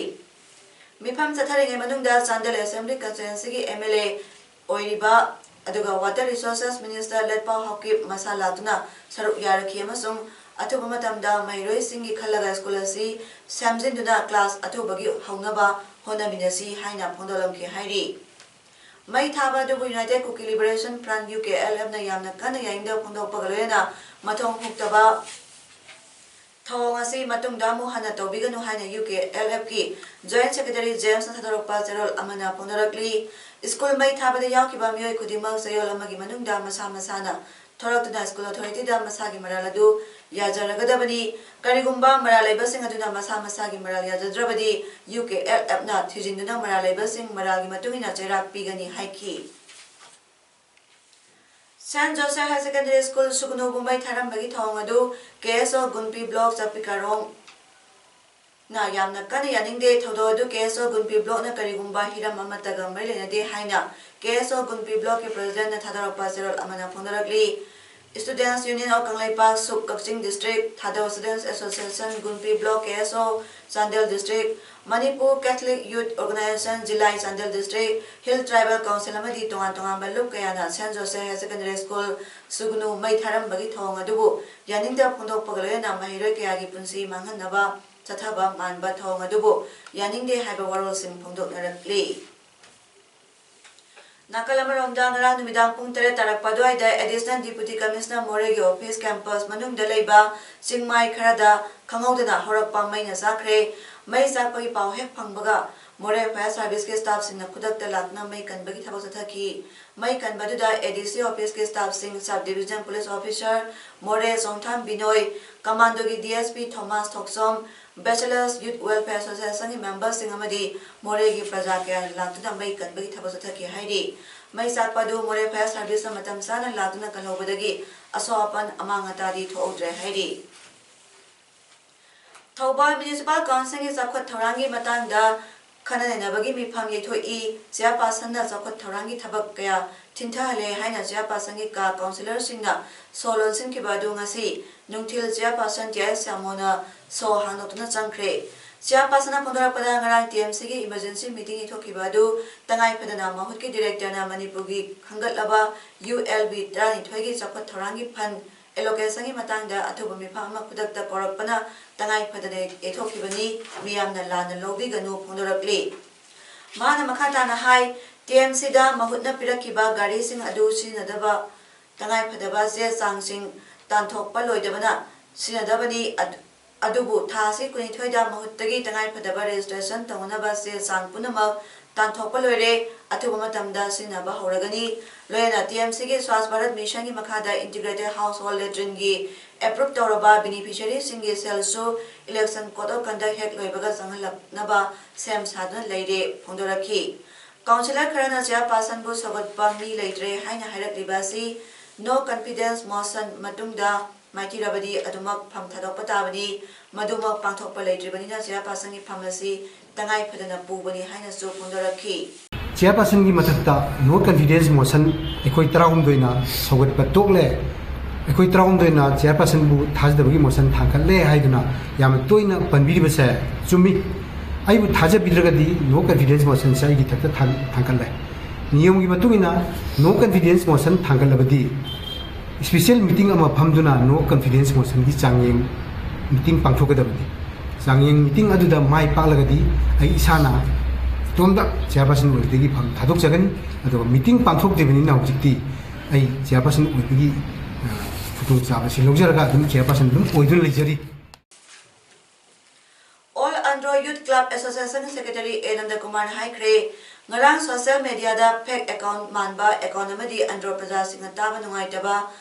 ꯃꯤꯐꯝ ꯆꯠꯊꯔꯤꯉꯩ ꯃꯅꯨꯡꯗ ꯆꯥꯟꯗꯦꯜ ꯑꯦꯁꯦꯝꯕ꯭ꯂꯤ ꯀꯟꯁꯇꯤꯇ꯭ꯋꯦꯟꯁꯤꯒꯤ ꯑꯦꯝ ꯑꯦꯜ ꯑꯦ ꯑꯣꯏꯔꯤꯕ ꯑꯗꯨꯒ water resources minister Letpao Haokip ꯃꯁꯥ ꯂꯥꯛꯇꯨꯅ ꯁꯔꯨꯛ ꯌꯥꯔꯛꯈꯤ ꯑꯃꯁꯨꯡ ꯑꯊꯨꯕ ꯃꯇꯝꯗ ꯃꯍꯩꯔꯣꯏꯁꯤꯡꯒꯤ ꯈꯜꯂꯒ ꯁ꯭ꯀꯨꯜ ꯑꯁꯤ ꯁꯦꯝꯖꯤꯟꯗꯨꯅ ꯀ꯭ꯂꯥꯁ ꯑꯊꯨꯕꯒꯤ ꯍꯧꯅꯕ ꯍꯣꯠꯅꯃꯤꯟꯅꯁꯤ ꯍꯥꯏꯅ ꯐꯣꯡꯗꯣꯛꯂꯝꯈꯤ ꯍꯥꯏꯔꯤ꯫ ꯃꯩ ꯊꯥꯕ ꯑꯗꯨꯕꯨ united Kuki liberation front, U K L ꯑꯦꯐꯅ ꯌꯥꯝꯅ ꯀꯟꯅ ꯌꯥꯅꯤꯡꯗꯕ ꯐꯣꯡꯗꯣꯛꯄꯒ ꯂꯣꯏꯅꯅ ꯃꯊꯣꯡ ꯍꯨꯛꯇꯕ ꯊꯧꯑꯣꯡ ꯑꯁꯤ ꯃꯇꯨꯡꯗ ꯑꯃꯨꯛ ꯍꯟꯅ ꯇꯧꯕꯤꯒꯅꯨ ꯍꯥꯏꯅ ꯌꯨ ꯀꯦ ꯑꯦꯜ ꯑꯦꯐꯀꯤ ꯖꯣꯏꯟꯠ ꯁꯦꯀ꯭ꯔꯦꯇꯔꯤ ꯖꯦꯝꯁꯅ ꯊꯥꯗꯣꯔꯛꯄ ꯆꯦꯔꯣꯜ ꯑꯃꯅ ꯐꯣꯡꯗꯣꯔꯛꯂꯤ꯫ ꯁ꯭ꯀꯨꯜ ꯃꯩ ꯊꯥꯕꯗ ꯌꯥꯎꯈꯤꯕ ꯃꯤꯑꯣꯏ ꯈꯨꯗꯤꯡꯃꯛ ꯆꯌꯣꯜ ꯑꯃꯒꯤ ꯃꯅꯨꯡꯗ ꯃꯁꯥ ꯃꯁꯥꯅ ꯊꯣꯔꯛꯇꯨꯅ ꯁ꯭ꯀꯨꯜ ꯑꯣꯊꯣꯔꯤꯇꯤꯗ ꯃꯁꯥꯒꯤ ꯃꯔꯥꯜ ꯑꯗꯨ ꯌꯥꯖꯔꯒꯗꯕꯅꯤ꯫ ꯀꯔꯤꯒꯨꯝꯕ ꯃꯔꯥꯜ ꯂꯩꯕꯁꯤꯡ ꯑꯗꯨꯅ ꯃꯁꯥ ꯃꯁꯥꯒꯤ ꯃꯔꯥꯜ ꯌꯥꯖꯗ꯭ꯔꯕꯗꯤ, ꯌꯨ ꯀꯦ ꯑꯦꯜ ꯑꯦꯐꯅ ꯊꯤꯖꯤꯟꯗꯨꯅ ꯃꯔꯥꯜ ꯂꯩꯕꯁꯤꯡ ꯃꯔꯥꯜꯒꯤ ꯃꯇꯨꯡ ꯏꯟꯅ ꯆꯩꯔꯥꯛ ꯄꯤꯒꯅꯤ ꯍꯥꯏꯈꯤ꯫ Saint Joseph higher secondary school ꯁꯨꯒꯅꯨꯕꯨ ꯃꯩ ꯊꯥꯔꯝꯕꯒꯤ ꯊꯧꯑꯣꯡ ꯑꯗꯨ ꯀꯦ ꯑꯦꯁ ꯑꯣ ꯒꯨꯟꯄꯤ ꯕ꯭ꯂꯣꯛ ꯆꯥꯄꯤꯀꯥꯔꯣꯡ ꯅ ꯌꯥꯝꯅ ꯀꯟꯅ ꯌꯥꯅꯤꯡꯗꯦ꯫ ꯊꯧꯗꯣꯛ ꯑꯗꯨ ꯀꯦ ꯑꯦꯁ ꯑꯣ ꯒꯨꯟꯄꯤ ꯕ꯭ꯂꯣꯛꯅ ꯀꯔꯤꯒꯨꯝꯕ ꯍꯤꯔꯝ ꯑꯃꯠꯇꯒ ꯃꯔꯤ ꯂꯩꯅꯗꯦ ꯍꯥꯏꯅ ꯀꯦ ꯑꯦꯁ ꯑꯣ ꯒꯨꯟꯄꯤ ꯕ꯭ꯂꯣꯛꯀꯤ ꯄ꯭ꯔꯦꯁꯤꯗꯦꯟꯠꯅ ꯊꯥꯗꯣꯔꯛꯄ ꯆꯦꯔꯣꯜ ꯑꯃꯅ ꯐꯣꯡꯗꯣꯔꯛꯂꯤ꯫ Students Union of ꯀꯪꯂꯩꯄꯥꯛ, ꯁꯨꯞ Kakching district, Thadou Students Association, Gunpi block, K S O, Chandel district, Manipur catholic youth organisation, ꯖꯤꯂꯥꯏ, Chandel district, hill tribal council ꯑꯃꯗꯤ ꯇꯣꯉꯥꯟ ꯇꯣꯉꯥꯟꯕ ꯂꯨꯞ ꯀꯌꯥꯅ saint Joseph higher secondary school ꯁꯨꯒꯅꯨ ꯃꯩ ꯊꯥꯔꯝꯕꯒꯤ ꯊꯧꯑꯣꯡ ꯑꯗꯨꯕꯨ ꯌꯥꯅꯤꯡꯗꯕ ꯐꯣꯡꯗꯣꯛꯄꯒ ꯂꯣꯏꯅꯅ ꯃꯍꯩꯔꯣꯏ ꯀꯌꯥꯒꯤ ꯄꯨꯟꯁꯤ ꯃꯥꯡꯍꯟꯅꯕ ꯆꯠꯊꯕ ꯃꯥꯟꯕ ꯊꯧꯑꯣꯡ ꯑꯗꯨꯕꯨ ꯌꯥꯅꯤꯡꯗꯦ ꯍꯥꯏꯕ ꯋꯥꯔꯣꯜꯁꯤꯡ ꯐꯣꯡꯗꯣꯛꯅꯔꯛꯂꯤ꯫ ꯅꯥꯀꯜ ꯑꯃꯔꯣꯝꯗ, ꯉꯔꯥꯡ ꯅꯨꯃꯤꯗꯥꯡ ꯄꯨꯡ ꯇꯔꯦꯠ ꯇꯥꯔꯛꯄ ꯑꯗꯨꯋꯥꯏꯗ Additional Deputy Commissioner ꯃꯣꯔꯦꯒꯤ office campus ꯃꯅꯨꯡꯗ ꯂꯩꯕ ꯆꯤꯡꯃꯥꯏ ꯈꯔꯗ ꯈꯪꯍꯧꯗꯅ ꯍꯧꯔꯛꯄ ꯃꯩꯅ ꯆꯥꯛꯈ꯭ꯔꯦ꯫ ꯃꯩ ꯆꯥꯛꯄꯒꯤ ꯄꯥꯎ ꯍꯦꯛ ꯐꯪꯕꯒ ꯃꯣꯔꯦ fire serviceꯀꯤ staffꯁꯤꯡꯅ ꯈꯨꯗꯛꯇ ꯂꯥꯛꯇꯨꯅ ꯃꯩ ꯀꯟꯕꯒꯤ ꯊꯕꯛ ꯆꯠꯊꯈꯤ꯫ ꯃꯩ ꯀꯟꯕꯗꯨꯗ A D C officeꯀꯤ staffꯁꯤꯡ, Sub Division Police Officer ꯃꯣꯔꯦ ꯆꯣꯡꯊꯥꯝ ꯕꯤꯅꯣꯏ, Commandoꯒꯤ D S P ꯊꯣꯃꯥꯁ ꯊꯣꯛꯆꯣꯝ, Bachelors Youth Welfare Associationꯒꯤ memberꯁꯤꯡ ꯑꯃꯗꯤ ꯃꯣꯔꯦꯒꯤ ꯄ꯭ꯔꯖꯥ ꯀꯌꯥꯅ ꯂꯥꯛꯇꯨꯅ ꯃꯩ ꯀꯟꯕꯒꯤ ꯊꯕꯛ ꯆꯠꯊꯈꯤ ꯍꯥꯏꯔꯤ꯫ ꯃꯩ ꯆꯥꯛꯄ ꯑꯗꯨ ꯃꯣꯔꯦ fire serviceꯅ ꯃꯇꯝ ꯆꯥꯅ ꯂꯥꯛꯇꯨꯅ ꯀꯜꯍꯧꯕꯗꯒꯤ ꯑꯁꯣꯛ ꯑꯄꯟ ꯑꯃꯥꯡ ꯑꯇꯥꯗꯤ ꯊꯣꯛꯍꯧꯗ꯭ꯔꯦ ꯍꯥꯏꯔꯤ꯫ ꯊꯧꯕꯥꯜ Municipal Councilꯒꯤ ꯆꯥꯎꯈꯠ ꯊꯧꯔꯥꯡꯒꯤ ꯃꯇꯥꯡꯗ ꯈꯟꯅ ꯅꯩꯅꯕꯒꯤ ꯃꯤꯐꯝ ꯌꯩꯊꯣꯛꯏ꯫ ꯆꯦꯌꯔꯄꯥꯔꯁꯟꯅ ꯆꯥꯎꯈꯠ ꯊꯧꯔꯥꯡꯒꯤ ꯊꯕꯛ ꯀꯌꯥ ꯊꯤꯟꯊꯍꯜꯂꯦ ꯍꯥꯏꯅ ꯆꯦꯌꯔꯄꯥꯔꯁꯟꯒꯤ ꯀꯥ ꯀꯥꯎꯟꯁꯤꯂꯔꯁꯤꯡꯅ ꯁꯣ ꯂꯣꯟꯁꯤꯟꯈꯤꯕ ꯑꯗꯨ ꯉꯁꯤ ꯅꯨꯡꯊꯤꯜ ꯆꯦꯌꯔꯄꯥꯔꯁꯟ ꯇꯤ ꯑꯥꯏ ꯁ꯭ꯌꯥꯃꯣꯅ ꯁꯣ ꯍꯥꯡꯗꯣꯛꯇꯨꯅ ꯆꯪꯈ꯭ꯔꯦ꯫ ꯆꯦꯌꯔꯄꯥꯔꯁꯟꯅ ꯐꯣꯡꯗꯣꯔꯛꯄꯗ ꯉꯔꯥꯡ ꯇꯤ ꯑꯦꯝ ꯁꯤꯒꯤ ꯏꯃꯔꯖꯦꯟꯁꯤ ꯃꯤꯇꯤꯡ ꯌꯩꯊꯣꯛꯈꯤꯕ ꯑꯗꯨ ꯇꯉꯥꯏ ꯐꯗꯅ ꯃꯍꯨꯠꯀꯤ ꯗꯤꯔꯦꯛꯇꯔꯅ ꯃꯅꯤꯄꯨꯔꯒꯤ ꯈꯟꯒꯠꯂꯕ ꯌꯨ ꯑꯦꯜ ꯕꯤ ꯇꯔꯥꯅꯤꯊꯣꯏꯒꯤ ꯆꯥꯎꯈꯠ ꯊꯧꯔꯥꯡꯒꯤ ꯐꯟ ꯑꯦꯂꯣꯀꯦꯁꯟꯒꯤ ꯃꯇꯥꯡꯗ ꯑꯊꯨꯕ ꯃꯤꯐꯝ ꯑꯃ ꯈꯨꯗꯛꯇ ꯀꯧꯔꯛꯄꯅ ꯇꯉꯥꯏ ꯐꯗꯅ ꯌꯩꯊꯣꯛꯈꯤꯕꯅꯤ, ꯃꯤꯌꯥꯝꯅ ꯂꯥꯟꯅ ꯂꯧꯕꯤꯒꯅꯨ ꯐꯣꯡꯗꯣꯔꯛꯂꯤ꯫ ꯃꯍꯥꯛꯅ ꯃꯈꯥ ꯇꯥꯅ ꯍꯥꯏ, ꯇꯤ ꯑꯦꯝ ꯁꯤꯗ ꯃꯍꯨꯠꯅ ꯄꯤꯔꯛꯈꯤꯕ ꯒꯥꯔꯤꯁꯤꯡ ꯑꯗꯨ ꯁꯤꯖꯤꯟꯅꯗꯕ ꯇꯉꯥꯏ ꯐꯗꯕ ꯆꯦ ꯆꯥꯡꯁꯤꯡ ꯇꯥꯟꯊꯣꯛꯄ ꯂꯣꯏꯗꯕꯅ ꯁꯤꯖꯤꯟꯅꯗꯕꯅꯤ꯫ ꯑꯗꯨ-, ꯑꯗꯨꯕꯨ ꯊꯥ ꯑꯁꯤ ꯀꯨꯟꯅꯤꯊꯣꯏꯗ ꯃꯍꯨꯠꯇꯒꯤ ꯇꯉꯥꯏ ꯐꯗꯕ ꯔꯦꯖꯤꯁꯇ꯭ꯔꯦꯁꯟ ꯇꯧꯅꯅꯕ ꯆꯦ ꯆꯥꯡ ꯄꯨꯝꯅꯃꯛ ꯇꯥꯟꯊꯣꯛꯄ ꯂꯣꯏꯔꯦ, ꯑꯊꯨꯕ ꯃꯇꯝꯗ ꯁꯤꯖꯤꯟꯅꯕ ꯍꯧꯔꯒꯅꯤ꯫ ꯂꯣꯏꯅꯅ ꯇꯤ ꯑꯦꯝ ꯁꯤꯒꯤ ꯁ꯭ꯋꯥꯁ ꯚꯥꯔꯠ ꯃꯤꯁꯟꯒꯤ ꯃꯈꯥꯗ ꯏꯟꯇꯤꯒ꯭ꯔꯦꯇꯦꯗ ꯍꯥꯎꯁꯍꯣꯜ ꯂꯦꯇ꯭ꯔꯤꯟꯒꯤ ꯑꯦꯄ꯭ꯔꯨꯞ ꯇꯧꯔꯕ ꯕꯦꯅꯤꯐꯤꯁꯔꯤꯁꯤꯡꯒꯤ ꯁꯦꯜꯁꯨ ꯏꯂꯦꯛꯁꯟ ꯀꯣꯗ ꯑꯣꯐ ꯀꯟꯗꯛ ꯍꯦꯛ ꯂꯣꯏꯕꯒ ꯆꯪꯍꯜꯂꯛꯅꯕ ꯁꯦꯝ ꯁꯥꯗꯨꯅ ꯂꯩꯔꯦ ꯐꯣꯡꯗꯣꯔꯛꯈꯤ꯫ ꯀꯥꯎꯟꯁꯤꯂꯔ ꯈꯔꯅ ꯆꯦꯌꯔꯄꯥꯔꯁꯟꯕꯨ ꯁꯧꯒꯠꯄ ꯃꯤ ꯂꯩꯇ꯭ꯔꯦ ꯍꯥꯏꯅ ꯍꯥꯏꯔꯛꯂꯤꯕ ꯑꯁꯤ no confidence motion ꯃꯇꯨꯡꯗ ꯃꯥꯏꯊꯤꯔꯕꯗꯤ ꯑꯗꯨꯃꯛ ꯐꯝ ꯊꯥꯗꯣꯛꯄ ꯇꯥꯕꯅꯤ, ꯃꯗꯨꯃꯛ ꯄꯥꯡꯊꯣꯛꯄ ꯂꯩꯇ꯭ꯔꯤꯕꯅꯤꯅ ꯆꯦꯌꯔꯄꯥꯔꯁꯟꯒꯤ ꯐꯝ ꯑꯁꯤ ꯇꯉꯥꯏ ꯐꯗꯅ ꯄꯨꯕꯅꯤ ꯍꯥꯏꯅꯁꯨ ꯐꯣꯡꯗꯣꯔꯛꯈꯤ꯫ ꯆꯦꯌꯔꯄꯥꯔꯁꯟꯒꯤ ꯃꯊꯛꯇ no confidence motion ꯑꯩꯈꯣꯏ ꯇꯔꯥꯍꯨꯝꯗꯣꯏꯅ ꯁꯧꯒꯠꯄ ꯇꯣꯛꯂꯦ, ꯑꯩꯈꯣꯏ ꯇꯔꯥꯍꯨꯝꯗꯣꯏꯅ ꯆꯦꯌꯔꯄꯥꯔꯁꯟꯕꯨ ꯊꯥꯖꯗꯕꯒꯤ ꯃꯣꯁꯟ ꯊꯥꯡꯒꯠꯂꯦ ꯍꯥꯏꯗꯨꯅ ꯌꯥꯝꯅ ꯇꯣꯏꯅ ꯄꯟꯕꯤꯔꯤꯕꯁꯦ ꯆꯨꯝꯃꯤ꯫ ꯑꯩꯕꯨ ꯊꯥꯖꯕꯤꯗ꯭ꯔꯒꯗꯤ no confidence motionꯁꯦ ꯑꯩꯒꯤ ꯊꯛꯇ ꯊꯥꯡ-, ꯊꯥꯡꯒꯠꯂꯦ꯫ ꯅꯤꯌꯣꯝꯒꯤ ꯃꯇꯨꯡ ꯏꯟꯅ no confidence motion ꯊꯥꯡꯒꯠꯂꯕꯗꯤ special meeting ꯑꯃ ꯐꯝꯗꯨꯅ no confidence motionꯒꯤ ꯆꯥꯡꯌꯦꯡ meeting ꯄꯥꯡꯊꯣꯛꯀꯗꯕꯅꯤ꯫ ꯆꯥꯡꯌꯦꯡ meeting ꯑꯗꯨꯗ ꯃꯥꯏ ꯄꯥꯛꯂꯒꯗꯤ ꯑꯩ ꯏꯁꯥꯅ ꯏꯇꯣꯝꯇ ꯆꯦꯌꯔꯄꯥꯔꯁꯟ ꯑꯣꯏꯕꯗꯒꯤ ꯐꯝ ꯊꯥꯗꯣꯛꯆꯒꯅꯤ꯫ ꯑꯗꯨꯒ meeting ꯄꯥꯡꯊꯣꯛꯇ꯭ꯔꯤꯕꯅꯤꯅ ꯍꯧꯖꯤꯛꯇꯤ ꯑꯩ ꯆꯦꯌꯔꯄꯥꯔꯁꯟ ꯑꯣꯏꯕꯒꯤ, ꯑ, ꯈꯨꯗꯣꯡꯆꯥꯕꯁꯤ ꯂꯧꯖꯔꯒ ꯑꯗꯨꯝ ꯆꯦꯌꯔꯄꯥꯔꯁꯟ ꯑꯗꯨꯝ ꯑꯣꯏꯗꯨꯅ ꯂꯩꯖꯔꯤ꯫ All Andro Youth Club Association Secretary ꯑꯦ ꯅꯟꯗꯀꯨꯃꯥꯔꯅ ꯍꯥꯏꯈ꯭ꯔꯦ, ꯉꯔꯥꯡ social mediaꯗ fake account ꯃꯥꯟꯕ account ꯑꯃꯗꯤ ꯑꯟꯗ꯭ꯔꯣ ꯄ꯭ꯔꯖꯥꯁꯤꯡꯅ ꯇꯥꯕ ꯅꯨꯡꯉꯥꯏꯇꯕ,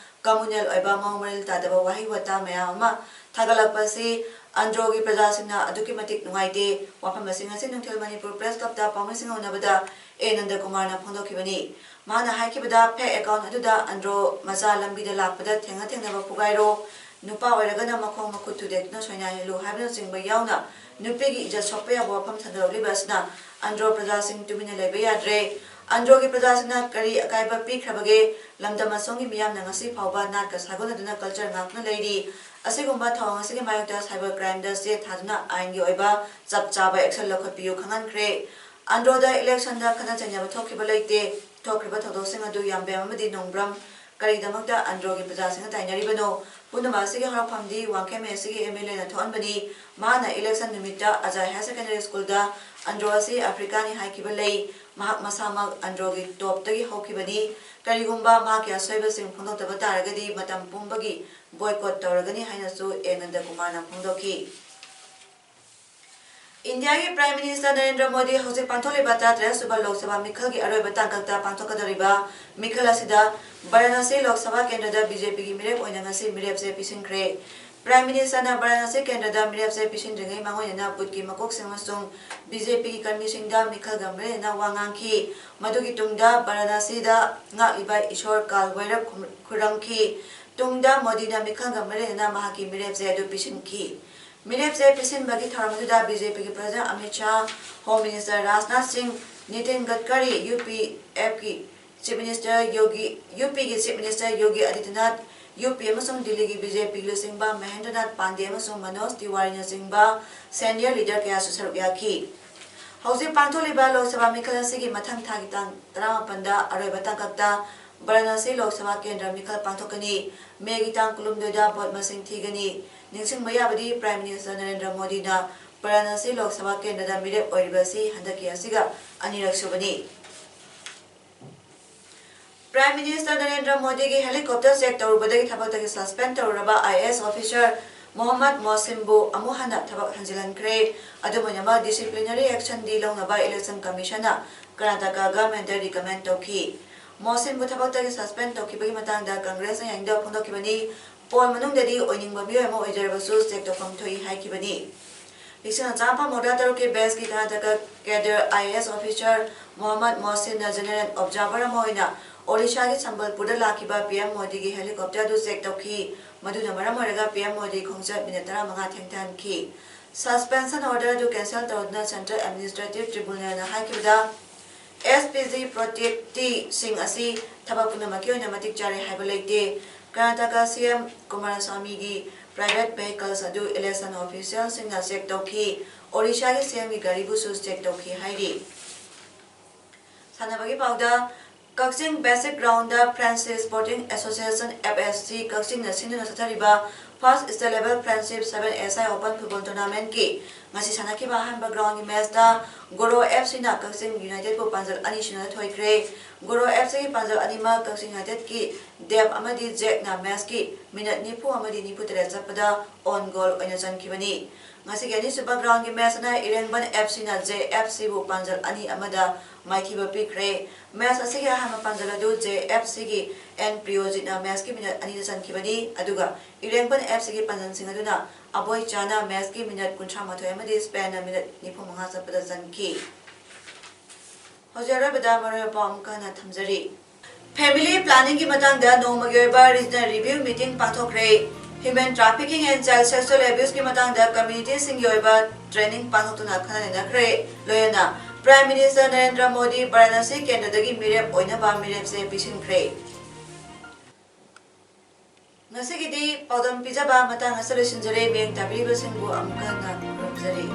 communal ꯑꯣꯏꯕ ꯃꯑꯣꯡ ꯃꯔꯤꯜ ꯇꯥꯗꯕ ꯋꯥꯍꯩ ꯋꯥꯇꯥ ꯃꯌꯥꯝ ꯑꯃ ꯊꯥꯒꯠꯂꯛꯄ ꯑꯁꯤ ꯑꯟꯗ꯭ꯔꯣꯒꯤ ꯄ꯭ꯔꯖꯥꯁꯤꯡꯅ ꯑꯗꯨꯛꯀꯤ ꯃꯇꯤꯛ ꯅꯨꯡꯉꯥꯏꯇꯦ꯫ ꯋꯥꯐꯝ ꯑꯁꯤ ꯉꯁꯤ ꯅꯨꯡꯊꯤꯜ ꯃꯅꯤꯄꯨꯔ Press Clubꯇ ꯄꯥꯎꯃꯤꯁꯤꯡꯒ ꯎꯅꯕꯗ ꯑꯦ ꯅꯟꯗꯀꯨꯃꯥꯔꯅ ꯐꯣꯡꯗꯣꯛꯈꯤꯕꯅꯤ꯫ ꯃꯥꯅ ꯍꯥꯏꯈꯤꯕꯗ, fake account ꯑꯗꯨꯗ ꯑꯟꯗ꯭ꯔꯣ ꯃꯆꯥ ꯂꯝꯕꯤꯗ ꯂꯥꯛꯄꯗ ꯊꯦꯡꯅ ꯊꯦꯡꯅꯕ ꯐꯨꯒꯥꯏꯔꯣ, ꯅꯨꯄꯥ ꯑꯣꯏꯔꯒꯅ ꯃꯈꯣꯡ ꯃꯈꯨꯠ ꯊꯨꯗꯦꯛꯇꯨꯅ ꯁꯣꯏꯅꯥꯏꯍꯜꯂꯨ ꯍꯥꯏꯕꯅꯆꯤꯡꯕ ꯌꯥꯎꯅ ꯅꯨꯄꯤꯒꯤ ꯏꯖꯠ ꯁꯣꯛꯄ ꯌꯥꯕ ꯋꯥꯐꯝ ꯁꯟꯗꯣꯔꯛꯂꯤꯕ ꯑꯁꯤꯅ ꯑꯟꯗ꯭ꯔꯣ ꯄ꯭ꯔꯖꯥꯁꯤꯡ ꯇꯨꯃꯤꯟꯅ ꯂꯩꯕ ꯌꯥꯗ꯭ꯔꯦ꯫ ꯑꯟꯗ꯭ꯔꯣꯒꯤ ꯄ꯭ꯔꯖꯥꯁꯤꯡꯅ ꯀꯔꯤ ꯑꯀꯥꯏꯕ ꯄꯤꯈ꯭ꯔꯕꯒꯦ? ꯂꯝꯗꯝ ꯑꯁꯣꯝꯒꯤ ꯃꯤꯌꯥꯝꯅ ꯉꯁꯤ ꯐꯥꯎꯕ ꯅꯥꯠꯀ ꯁꯥꯒꯣꯟꯅꯗꯨꯅ culture ꯉꯥꯛꯇꯨꯅ ꯂꯩꯔꯤ꯫ ꯑꯁꯤꯒꯨꯝꯕ ꯊꯧꯑꯣꯡ ꯑꯁꯤꯒꯤ ꯃꯥꯌꯣꯛꯇ cyber crimeꯗ ꯆꯦ ꯊꯥꯗꯨꯅ ꯑꯥꯏꯟꯒꯤ ꯑꯣꯏꯕ ꯆꯞ ꯆꯥꯕ action ꯂꯧꯈꯠꯄꯤꯌꯨ ꯈꯪꯍꯟꯈ꯭ꯔꯦ꯫ ꯑꯟꯗ꯭ꯔꯣꯗ electionꯗ ꯈꯠꯅ ꯆꯩꯅꯕ ꯊꯣꯛꯈꯤꯕ ꯂꯩꯇꯦ꯫ ꯊꯣꯛꯈ꯭ꯔꯤꯕ ꯊꯧꯗꯣꯛꯁꯤꯡ ꯑꯗꯨ ꯌꯥꯝꯕꯦꯝ ꯑꯃꯗꯤ ꯅꯣꯡꯕ꯭ꯔꯝ꯫ ꯀꯔꯤꯗꯃꯛꯇ ꯑꯟꯗ꯭ꯔꯣꯒꯤ ꯄ꯭ꯔꯖꯥꯁꯤꯡꯅ ꯇꯥꯏꯅꯔꯤꯕꯅꯣ? ꯄꯨꯝꯅꯃꯛ ꯑꯁꯤꯒꯤ ꯍꯧꯔꯛꯐꯝꯗꯤ ꯋꯥꯡꯈꯦꯝ ꯑꯦꯁꯤꯒꯤ MLAꯅ ꯊꯣꯛꯍꯟꯕꯅꯤ꯫ ꯃꯍꯥꯛꯅ election ꯅꯨꯃꯤꯠꯇ ꯑꯖꯥꯏ Higher Secondary Schoolꯗ ꯑꯟꯗ꯭ꯔꯣ ꯑꯁꯤ Africaꯅꯤ ꯍꯥꯏꯈꯤꯕ ꯂꯩ꯫ ꯃꯍꯥꯛ ꯃꯁꯥꯃꯛ ꯑꯟꯗ꯭ꯔꯣꯒꯤ ꯇꯣꯞꯇꯒꯤ ꯍꯧꯈꯤꯕꯅꯤ꯫ ꯀꯔꯤꯒꯨꯝꯕ ꯃꯍꯥꯛꯀꯤ ꯑꯁꯣꯏꯕꯁꯤꯡ ꯐꯣꯡꯗꯣꯛꯇꯕ ꯇꯥꯔꯒꯗꯤ ꯃꯇꯝ ꯄꯨꯝꯕꯒꯤ boycott ꯇꯧꯔꯒꯅꯤ ꯍꯥꯏꯅꯁꯨ ꯑꯦ ꯅꯟꯗꯀꯨꯃꯥꯔꯅ ꯐꯣꯡꯗꯣꯛꯈꯤ꯫ ꯏꯟꯗꯤꯌꯥꯒꯤ Prime Minister ꯅꯔꯦꯟꯗ꯭ꯔ ꯃꯣꯗꯤ ꯍꯧꯖꯤꯛ ꯄꯥꯡꯊꯣꯛꯂꯤꯕ ꯇꯔꯥꯇꯔꯦꯠ ꯁꯨꯕ ꯂꯣꯛ ꯁꯚꯥ ꯃꯤꯈꯜꯒꯤ ꯑꯔꯣꯏꯕ ꯇꯥꯡꯀꯛꯇ ꯄꯥꯡꯊꯣꯛꯀꯗꯧꯔꯤꯕ ꯃꯤꯈꯜ ꯑꯁꯤꯗ ꯕꯔꯥꯅꯥꯁꯤ ꯂꯣꯛ ꯁꯚꯥ ꯀꯦꯟꯗ꯭ꯔꯗ BJPꯒꯤ ꯃꯤꯔꯦꯞ ꯑꯣꯏꯅ ꯉꯁꯤ ꯃꯤꯔꯦꯞꯆꯦ ꯄꯤꯁꯤꯟꯈ꯭ꯔꯦ꯫ Prime Ministerꯅ ꯕꯔꯥꯅꯥꯁꯤ ꯀꯦꯟꯗ꯭ꯔꯗ ꯃꯤꯔꯦꯞꯆꯦ ꯄꯤꯁꯤꯟꯗ꯭ꯔꯤꯉꯩ ꯃꯥꯡꯑꯣꯏꯅꯅ ꯕꯨꯊꯀꯤ ꯃꯀꯣꯛꯁꯤꯡ ꯑꯃꯁꯨꯡ BJPꯒꯤ ꯀꯔꯃꯤꯁꯤꯡꯗ ꯃꯤꯈꯜꯒ ꯃꯔꯤ ꯂꯩꯅꯅ ꯋꯥ ꯉꯥꯡꯈꯤ꯫ ꯃꯗꯨꯒꯤ ꯇꯨꯡꯗ ꯕꯔꯥꯅꯥꯁꯤꯗ ꯉꯥꯛꯂꯤꯕ ꯏꯁꯣꯔ ꯀꯥꯜ ꯚꯩꯔꯕ ꯈꯨꯔꯨꯝꯈꯤ꯫ ꯇꯨꯡꯗ ꯃꯣꯗꯤꯅ ꯃꯤꯈꯜꯒ ꯃꯔꯤ ꯂꯩꯅꯅ ꯃꯍꯥꯛꯀꯤ ꯃꯤꯔꯦꯞꯆꯦ ꯑꯗꯨ ꯄꯤꯁꯤꯟꯈꯤ꯫ ꯃꯤꯔꯦꯞꯆꯦ ꯄꯤꯁꯤꯟꯕꯒꯤ ꯊꯧꯔꯝ ꯑꯗꯨꯗ BJPꯒꯤ President Amit Shah, Home Minister Rajnath ꯁꯤꯡ, ꯅꯤꯇꯤꯟ ꯒꯗꯀꯥꯔꯤ, UPFꯀꯤ Chief Minister ꯌꯣꯒꯤ, UPꯒꯤ Chief Minister ꯌꯣꯒꯤ ꯑꯗꯤꯇ꯭ꯌꯅꯥꯊ, UP ꯑꯃꯁꯨꯡ ꯗꯤꯜꯂꯤꯒꯤ BJPꯒꯤ ꯂꯨꯆꯤꯡꯕ ꯃꯍꯦꯟꯗ꯭ꯔꯅꯥꯊ ꯄꯥꯟꯗꯦ ꯑꯃꯁꯨꯡ ꯃꯅꯣꯖ ꯇꯤꯋꯥꯔꯤꯅꯆꯤꯡꯕ senior leader ꯀꯌꯥꯁꯨ ꯁꯔꯨꯛ ꯌꯥꯈꯤ꯫ ꯍꯧꯖꯤꯛ ꯄꯥꯡꯊꯣꯛꯂꯤꯕ ꯂꯣꯛ ꯁꯚꯥ ꯃꯤꯈꯜ ꯑꯁꯤꯒꯤ ꯃꯊꯪ ꯊꯥꯒꯤ ꯇꯥꯡ ꯇꯔꯥꯃꯥꯄꯟꯗ ꯑꯔꯣꯏꯕ ꯇꯥꯡꯀꯛꯇ ꯕꯔꯥꯅꯥꯁꯤ ꯂꯣꯛ ꯁꯚꯥ ꯀꯦꯟꯗ꯭ꯔ ꯃꯤꯈꯜ ꯄꯥꯡꯊꯣꯛꯀꯅꯤ꯫ ꯃꯦꯒꯤ ꯇꯥꯡ ꯀꯨꯟꯍꯨꯝꯗꯣꯏꯗ vote ꯃꯁꯤꯡ ꯊꯤꯒꯅꯤ꯫ ꯅꯤꯡꯁꯤꯡꯕ ꯌꯥꯕꯗꯤ Prime Minister ꯅꯔꯦꯟꯗ꯭ꯔ ꯃꯣꯗꯤꯅ ꯕꯔꯥꯅꯥꯁꯤ ꯂꯣꯛ ꯁꯚꯥ ꯀꯦꯟꯗ꯭ꯔꯗ ꯃꯤꯔꯦꯞ ꯑꯣꯏꯔꯤꯕ ꯑꯁꯤ ꯍꯟꯗꯛꯀꯤ ꯑꯁꯤꯒ ꯑꯅꯤꯔꯛ ꯁꯨꯕꯅꯤ꯫ Prime Minister ꯅꯔꯦꯟꯗ꯭ꯔ ꯃꯣꯗꯤꯒꯤ helicopter check ꯇꯧꯔꯨꯕꯗꯒꯤ ꯊꯕꯛꯇꯒꯤ suspend ꯇꯧꯔꯨꯔꯕ IAS officer ꯃꯣꯍꯝꯃꯗ ꯃꯣꯍꯁꯤꯟꯕꯨ ꯑꯃꯨꯛ ꯍꯟꯅ ꯊꯕꯛ ꯍꯟꯖꯤꯜꯍꯟꯈ꯭ꯔꯦ꯫ ꯑꯗꯨꯝ ꯑꯣꯏꯅꯃꯛ, disciplinary actionꯗꯤ ꯂꯧꯅꯕ election commissionꯅ ꯀꯔꯅꯥꯇꯀꯥ governmentꯗ recommend ꯇꯧꯈꯤ꯫ ꯃꯣꯍꯁꯤꯟꯕꯨ ꯊꯕꯛꯇꯒꯤ suspend ꯇꯧꯈꯤꯕꯒꯤ ꯃꯇꯥꯡꯗ Congressꯅ ꯌꯥꯅꯤꯡꯗꯕ ꯐꯣꯡꯗꯣꯛꯈꯤꯕꯅꯤ꯫ Poll ꯃꯅꯨꯡꯗꯗꯤ ꯑꯣꯏꯅꯤꯡꯕ ꯃꯤꯑꯣꯏ ꯑꯃ ꯑꯣꯏꯖꯔꯕꯁꯨ check ꯇꯧꯐꯝ ꯊꯣꯛꯏ ꯍꯥꯏꯈꯤꯕꯅꯤ꯫ ꯂꯤꯁꯤꯡ ꯑꯃ ꯆꯥꯃꯥꯄꯟ ꯃꯧꯗ꯭ꯔꯥ ꯇꯔꯨꯛꯀꯤ batchꯀꯤ Karnataka cadre IAS officer Mohammad ꯃꯣꯍꯁꯤꯟꯅ general observer ꯑꯃ ꯑꯣꯏꯅ ꯑꯣꯔꯤꯁꯥꯒꯤ ꯁꯝꯕꯜꯄꯨꯔꯗ ꯂꯥꯛꯈꯤꯕ PM ꯃꯣꯗꯤꯒꯤ helicopter ꯑꯗꯨ check ꯇꯧꯈꯤ꯫ ꯃꯗꯨꯅ ꯃꯔꯝ ꯑꯣꯏꯔꯒ ꯄꯤ ꯑꯦꯝ ꯃꯣꯗꯤ ꯈꯣꯡꯆꯠ ꯃꯤꯅꯤꯠ ꯇꯔꯥꯃꯉꯥ ꯊꯦꯡꯊꯍꯟꯈꯤ꯫ Suspension order ꯑꯗꯨ cancel ꯇꯧꯗꯨꯅ Central Administrative Tribunalꯅ ꯍꯥꯏꯈꯤꯕꯗ, S P G protecteeꯁꯤꯡ ꯑꯁꯤ ꯊꯕꯛ ꯄꯨꯝꯅꯃꯛꯀꯤ ꯑꯣꯏꯅ ꯃꯇꯤꯛ ꯆꯥꯔꯦ ꯍꯥꯏꯕ ꯂꯩꯇꯦ꯫ Karnataka C M ꯀꯨꯃꯥꯔꯁ꯭ꯋꯥꯃꯤꯒꯤ private vehicles ꯑꯗꯨ election officialꯁꯤꯡꯅ check ꯇꯧꯈꯤ꯫ ꯑꯣꯔꯤꯁꯥꯒꯤ C Mꯒꯤ ꯒꯥꯔꯤꯕꯨꯁꯨ check ꯇꯧꯈꯤ ꯍꯥꯏꯔꯤ꯫ ꯁꯥꯟꯅꯕꯒꯤ ꯄꯥꯎꯗ, ꯀꯛꯆꯤꯡ Basic Groundꯗ Friendship Sporting Association, F S C, ꯀꯛꯆꯤꯡꯅ ꯁꯤꯟꯗꯨꯅ ꯆꯠꯊꯔꯤꯕ First State Level Friendship seven S I Open Football Tournamentꯀꯤ ꯉꯁꯤ ꯁꯥꯟꯅꯈꯤꯕ ꯑꯍꯥꯟꯕ groundꯒꯤ matchꯇ ꯒꯣꯔꯣ F Cꯅ ꯀꯛꯆꯤꯡ Unitedꯄꯨ ꯄꯥꯟꯖꯜ ꯑꯅꯤ ꯁꯨꯅꯗ ꯊꯣꯏꯈ꯭ꯔꯦ꯫ ꯒꯣꯔꯣ F Cꯒꯤ ꯄꯥꯟꯖꯜ ꯑꯅꯤꯃꯛ ꯀꯛꯆꯤꯡ Unitedꯀꯤ ꯗꯦꯕ ꯑꯃꯗꯤ ꯖꯦꯛꯅ matchꯀꯤ minute ꯅꯤꯐꯨ ꯑꯃꯗꯤ ꯅꯤꯐꯨ ꯇꯔꯦꯠ ꯆꯠꯄꯗ own goal ꯑꯣꯏꯅ ꯆꯟꯈꯤꯕꯅꯤ꯫ ꯉꯁꯤꯒꯤ ꯑꯅꯤꯁꯨꯕ groundꯒꯤ match ꯑꯁꯤꯅ ꯏꯔꯦꯡꯕꯟ F Cꯅ J F Cꯕꯨ ꯄꯥꯟꯖꯜ ꯑꯅꯤ ꯑꯃꯗ ꯃꯥꯏꯊꯤꯕ ꯄꯤꯈ꯭ꯔꯦ꯫ Match ꯑꯁꯤꯒꯤ ꯑꯍꯥꯟꯕ ꯄꯥꯟꯖꯜ ꯑꯗꯨ J F Cꯒꯤ N ꯄ꯭ꯔꯤꯌꯣꯖꯤꯠꯅ matchꯀꯤ minute ꯑꯅꯤꯗ ꯆꯟꯈꯤꯕꯅꯤ, ꯑꯗꯨꯒ ꯏꯔꯦꯡꯕꯟ F Cꯒꯤ ꯄꯥꯟꯖꯜꯁꯤꯡ ꯑꯗꯨꯅ ꯑꯕꯣꯏ ꯆꯥꯅ matchꯀꯤ minute ꯀꯨꯟꯊ꯭ꯔꯥ ꯃꯥꯊꯣꯏ ꯑꯃꯗꯤ Spenꯅ minute ꯅꯤꯐꯨ ꯃꯉꯥ ꯆꯠꯄꯗ ꯆꯟꯈꯤ꯫ ꯍꯧꯖꯤꯛ ꯑꯔꯣꯏꯕꯗ ꯃꯔꯨꯑꯣꯏꯕ ꯄꯥꯎ ꯑꯃꯨꯛꯀ ꯍꯟꯅ ꯊꯝꯖꯔꯤ꯫ Family planningꯒꯤ ꯃꯇꯥꯡꯗ ꯅꯣꯡꯃꯒꯤ ꯑꯣꯏꯕ regional review meeting ꯄꯥꯡꯊꯣꯛꯈ꯭ꯔꯦ꯫ Human trafficking and child sexual abuseꯀꯤ ꯃꯇꯥꯡꯗ communityꯁꯤꯡꯒꯤ ꯑꯣꯏꯕ training ꯄꯥꯡꯊꯣꯛꯇꯨꯅ ꯈꯟꯅ ꯅꯩꯅꯈ꯭ꯔꯦ꯫ ꯂꯣꯏꯅꯅ Prime Minister ꯅꯔꯦꯟꯗ꯭ꯔ ꯃꯣꯗꯤ ꯕꯥꯔꯥꯅꯥꯁꯤ ꯀꯦꯟꯗ꯭ꯔꯗꯒꯤ ꯃꯤꯔꯦꯞ ꯑꯣꯏꯅꯕ ꯃꯤꯔꯦꯞꯆꯦ ꯄꯤꯁꯤꯟꯈ꯭ꯔꯦ꯫ ꯉꯁꯤꯒꯤꯗꯤ ꯄꯥꯎꯗꯝ ꯄꯤꯖꯕ ꯃꯇꯥꯡ ꯑꯁꯤꯗ ꯂꯣꯏꯁꯤꯟꯖꯔꯦ꯫ ꯃꯤꯠꯌꯦꯡ ꯇꯥꯕꯤꯔꯤꯕꯁꯤꯡꯕꯨ ꯑꯃꯨꯛꯀ ꯍꯟꯅ ꯈꯨꯔꯨꯝꯖꯔꯤ꯫